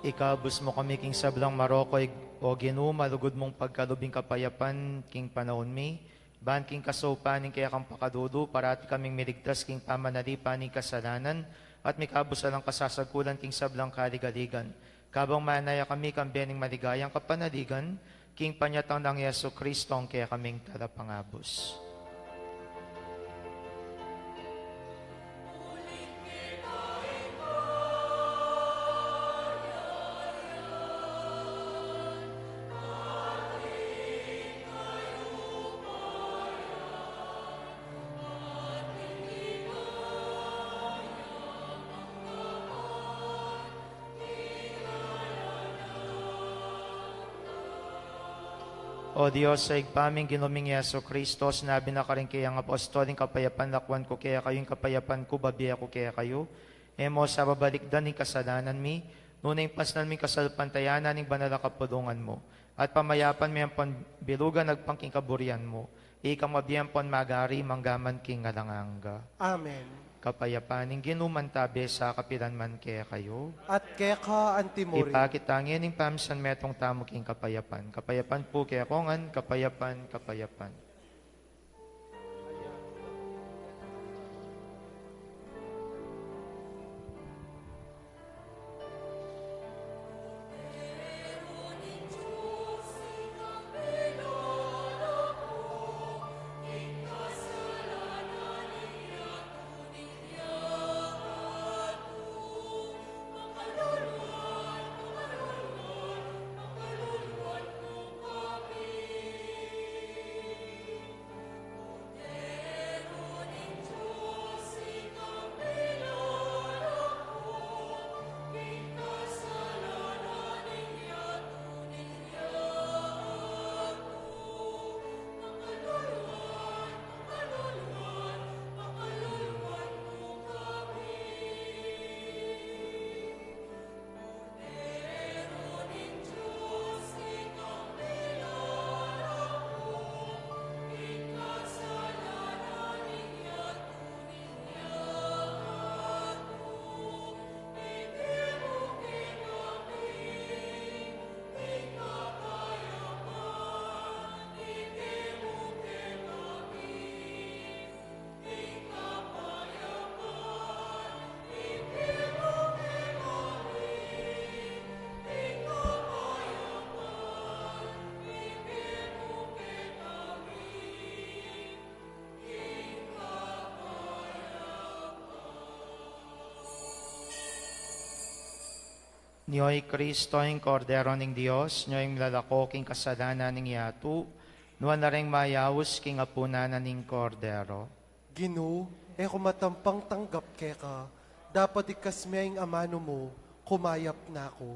Ikabus mu kami king sablang marok, o Ginu, malugud mung pagkalub ing kapayapan king panaun mi, ban king kasaupan ning kekang pakalulu, parati kaming miligtas king pamanalipan ning kasalanan, at mikabus alang kasasagkulan king sablang kaligaligan. Kabang manaya kami kambe ning maligayang kapanaligan, king panyatang nang Jesucristo, ing kekaming Talapangabus. O Dios, a Ibpa ming Ginu ming Jesucristo, sinabi na karing kayang apostol, ing kapayapan lakwan ku kekayu, ing kapayapan ku babie ku kekayu. E mu sa babalikdan ing kasalanan mi, nune ing pasnan mu ing kasalpantayanan ning banal a kapulungan mu, at pamayapan mu yang pambilugan agpang king kaburian mu. Ika mabie ampon mag-ari mangga man king alang angga. Amen. Kapayapan ning Ginu mantabe sa kapilan man kekayu. At keka anti mu rin. Ipakit ta ngening pamisanmetung tamu king kapayapan. Kapayapan pu kekongan, kapayapan, kapayapan. Nyo i Kristo, ing Kordero ning Dios, nyo ing milalako king kasalanan ning yatu, nuan la reng mayaus king apunan na ning Kordero. Ginu, e ku matampang tanggap keka, dapot ikasme ing amanu mu, kumayap na ku.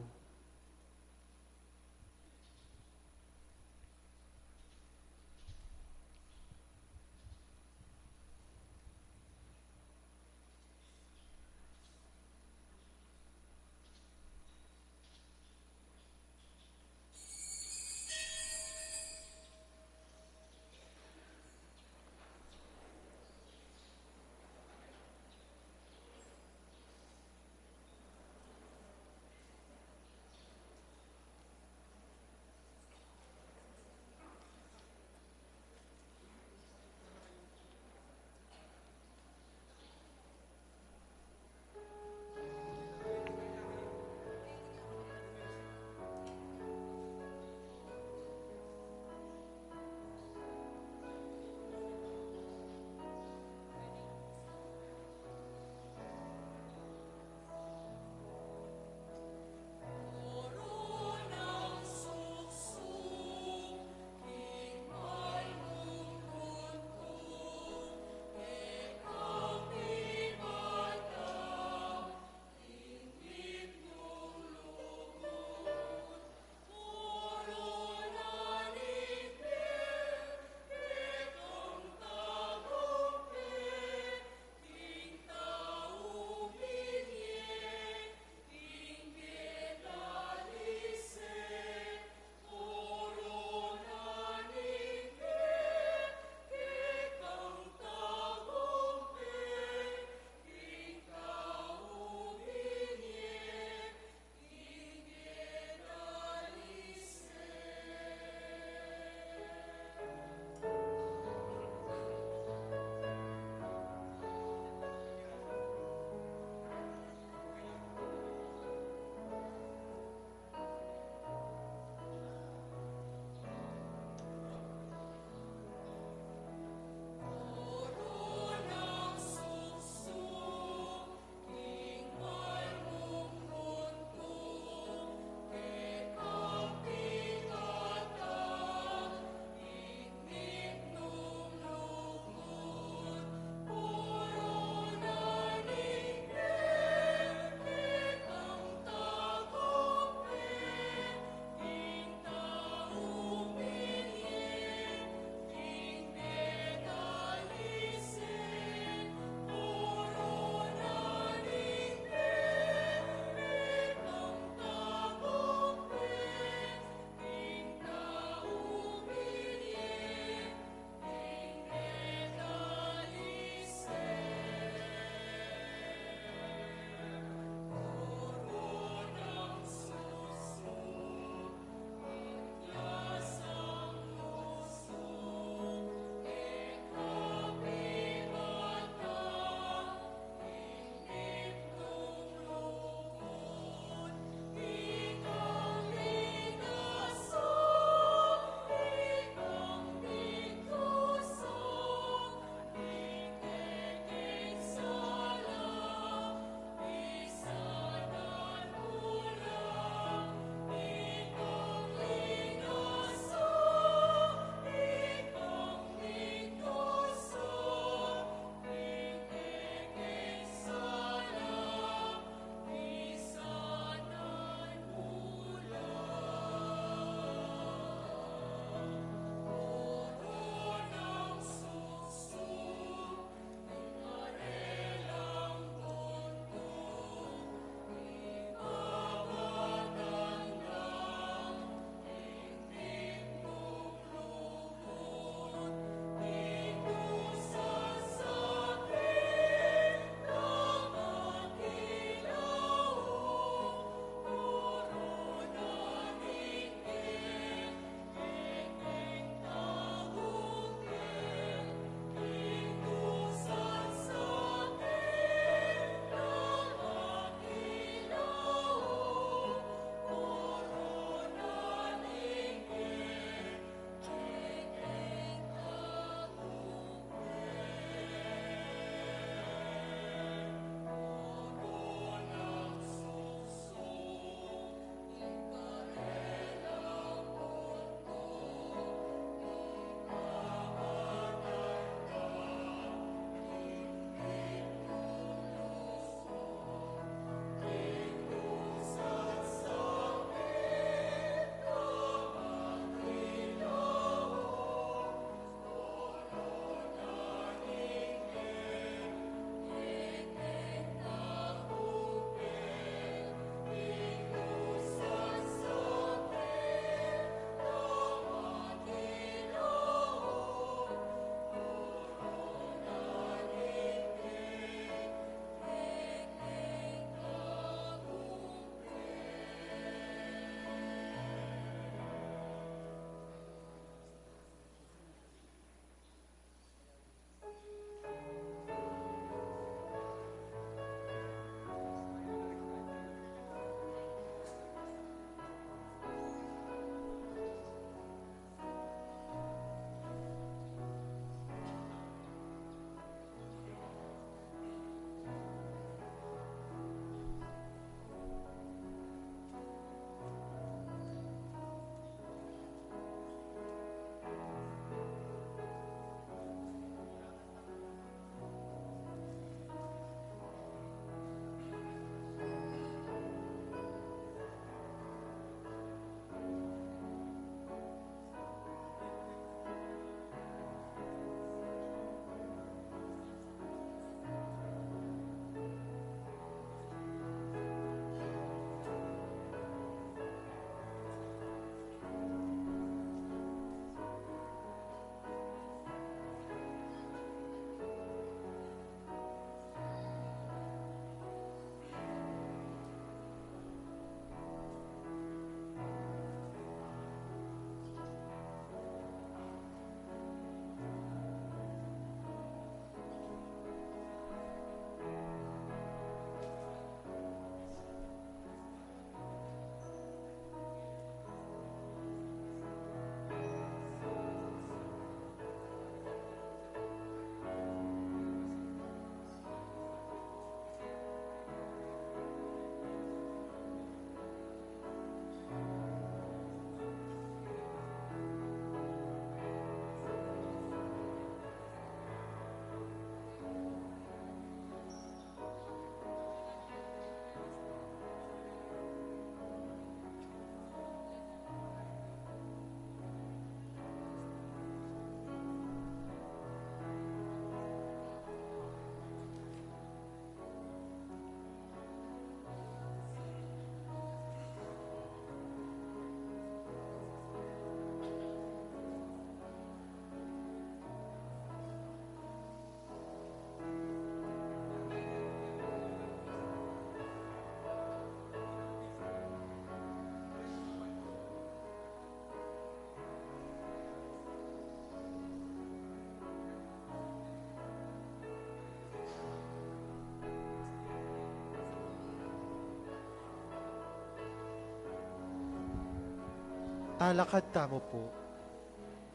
Talakad tamu pu.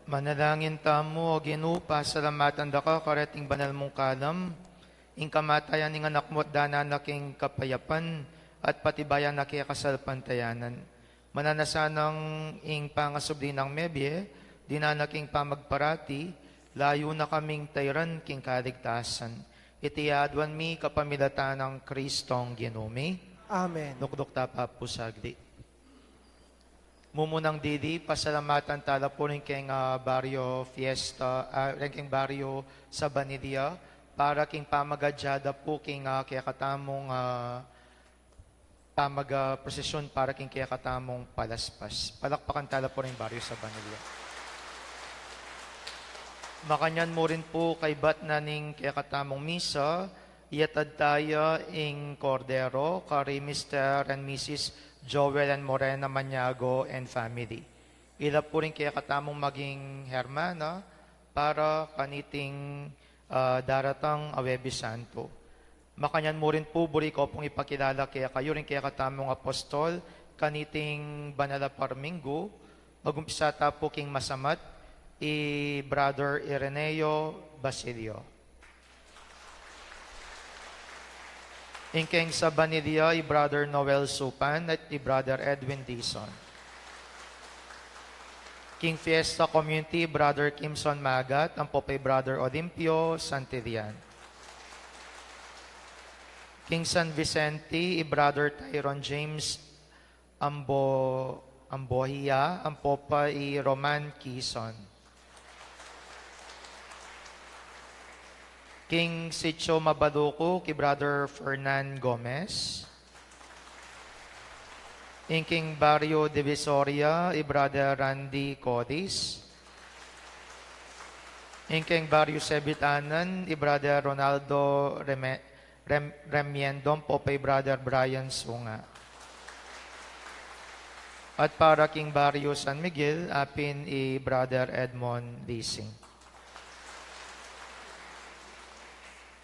Manalangin tamu. O Ginu, pasalamatan da ka kareting banal mung kalam, ing kamatayan ning anak mu at danan na king kapayapan at patibayan na king kasalpantayanan. Mananu na sanang ing pangasubli nang mebie, dinan na king pamagparati, layu na kaming tairan king kaligtasan. Iti aduan mi kapamilatan nang Kristong Ginu mi. Amen. Nuknuk ta pa pu saglit. Mumunang dili, pasalamatan tala pu ring keng, ah, Barrio Fiesta, ah, ring keng Barrio Sabanilla, para king pamagadya da pu king, ah, kekatamung, ah, pamag, ah, prosesyon para king kekatamung palaspas. Palakpakan tala pu ring Barrio Sabanilla. Makanyan mu rin pu kaybat na ning kekatamung misa, iyatad taya ing kordero kari Mister and Missus Joel and Morena Maniago and family. Ila pu ring kekatamung maging hermana para kaniting, ah, daratang a Huwebes Santo. Makanyan mu rin pu, buri ku pung ipakilala kekayu ring kekatamung apostol kaniting banal a parminggu. Magumpisa ta pu king masamat, i Brother Ireneo Basilio. Ing keng Sabanilla, i Brother Noel Supan at i Brother Edwin Dizon. King Fiesta Community, i Brother Kimson Magat, ampo pa i Brother Olimpio Santillan. King San Vicente, i Brother Tyron James Ambo-, Ambohia, ampo pa i Roman Quizon. King Sitio Mabaluco, ki Brother Fernan Gomez. Ing king Barrio Divisoria, i Brother Randy Codis. Ing king Barrio Sebitanan, i Brother Ronaldo Reme-, Rem-, Remiendo, ampo pa i Brother Brian Sunga. At para king Barrio San Miguel, apin i Brother Edmond Lising.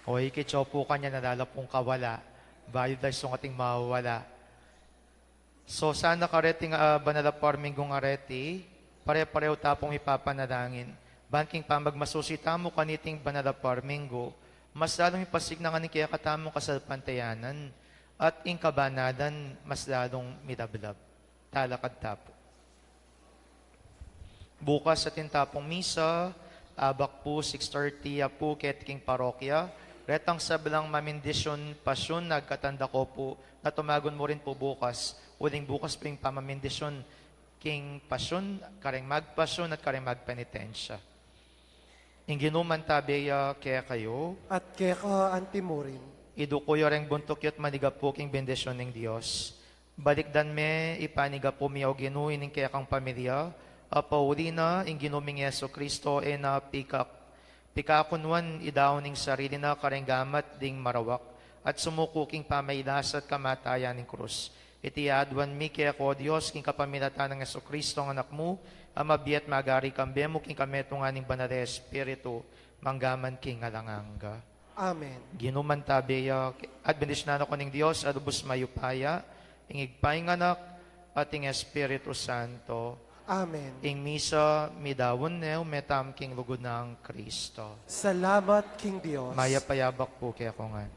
O, ikit yu pu kanyan, ala la pung kawala. Bayu da isung ating mawawala. So, sana kareting, ah, banal a parminggung areti, pare-pareho ta pung ipapanalangin. Ban king pamagmasusi tamu kaniting banal a parminggu, mas lalung mipasigna ing kekatamung kasalpantayanan, at ing kabanalan mas lalung milablab. Talakad ta pu. Bukas atin ta pung misa, abak pu six thirty ya pu keti king parokya. Retang sablang mamindisyun pasyun, agkatan da ku pu na tumagun mu rin pu bukas. Uling bukas pu ing pamamindisyun king pasyun, kareng magpasyun at kareng magpenitensya. Ing Ginu mantabe ya kekayu. At keka anti mu rin. Iduku yu reng buntuk yu at manigapu king bendisyun ning Dios. Balikdan me, ipanigapu mi, O Ginu, ining kekang pamilya, a pauli na ing Ginu ming Jesucristo, e na pikak-, pikakunwan, idaun ing sarili na kareng gamat ding marawak, at sumuku king pamailas at kamatayan ning krus. Iti aduan mi keka, O Dios, king kapamilatan nang Jesucristo, Anak mu, a mabie at magari kambe mu king kametungan ning Banal a Espiritu, mangga man king alang angga. Amen. Ginu mantabe ya, at bendisyunan na kayu ning Dios a lubus mayupaya, ing Ibpa, ing Anak, at ing Espiritu Santo. Amen. Ing misa midaun ne, ume tamu king lugud nang Kristo. Salamat king Dios. Mayap a abak pu kekongan.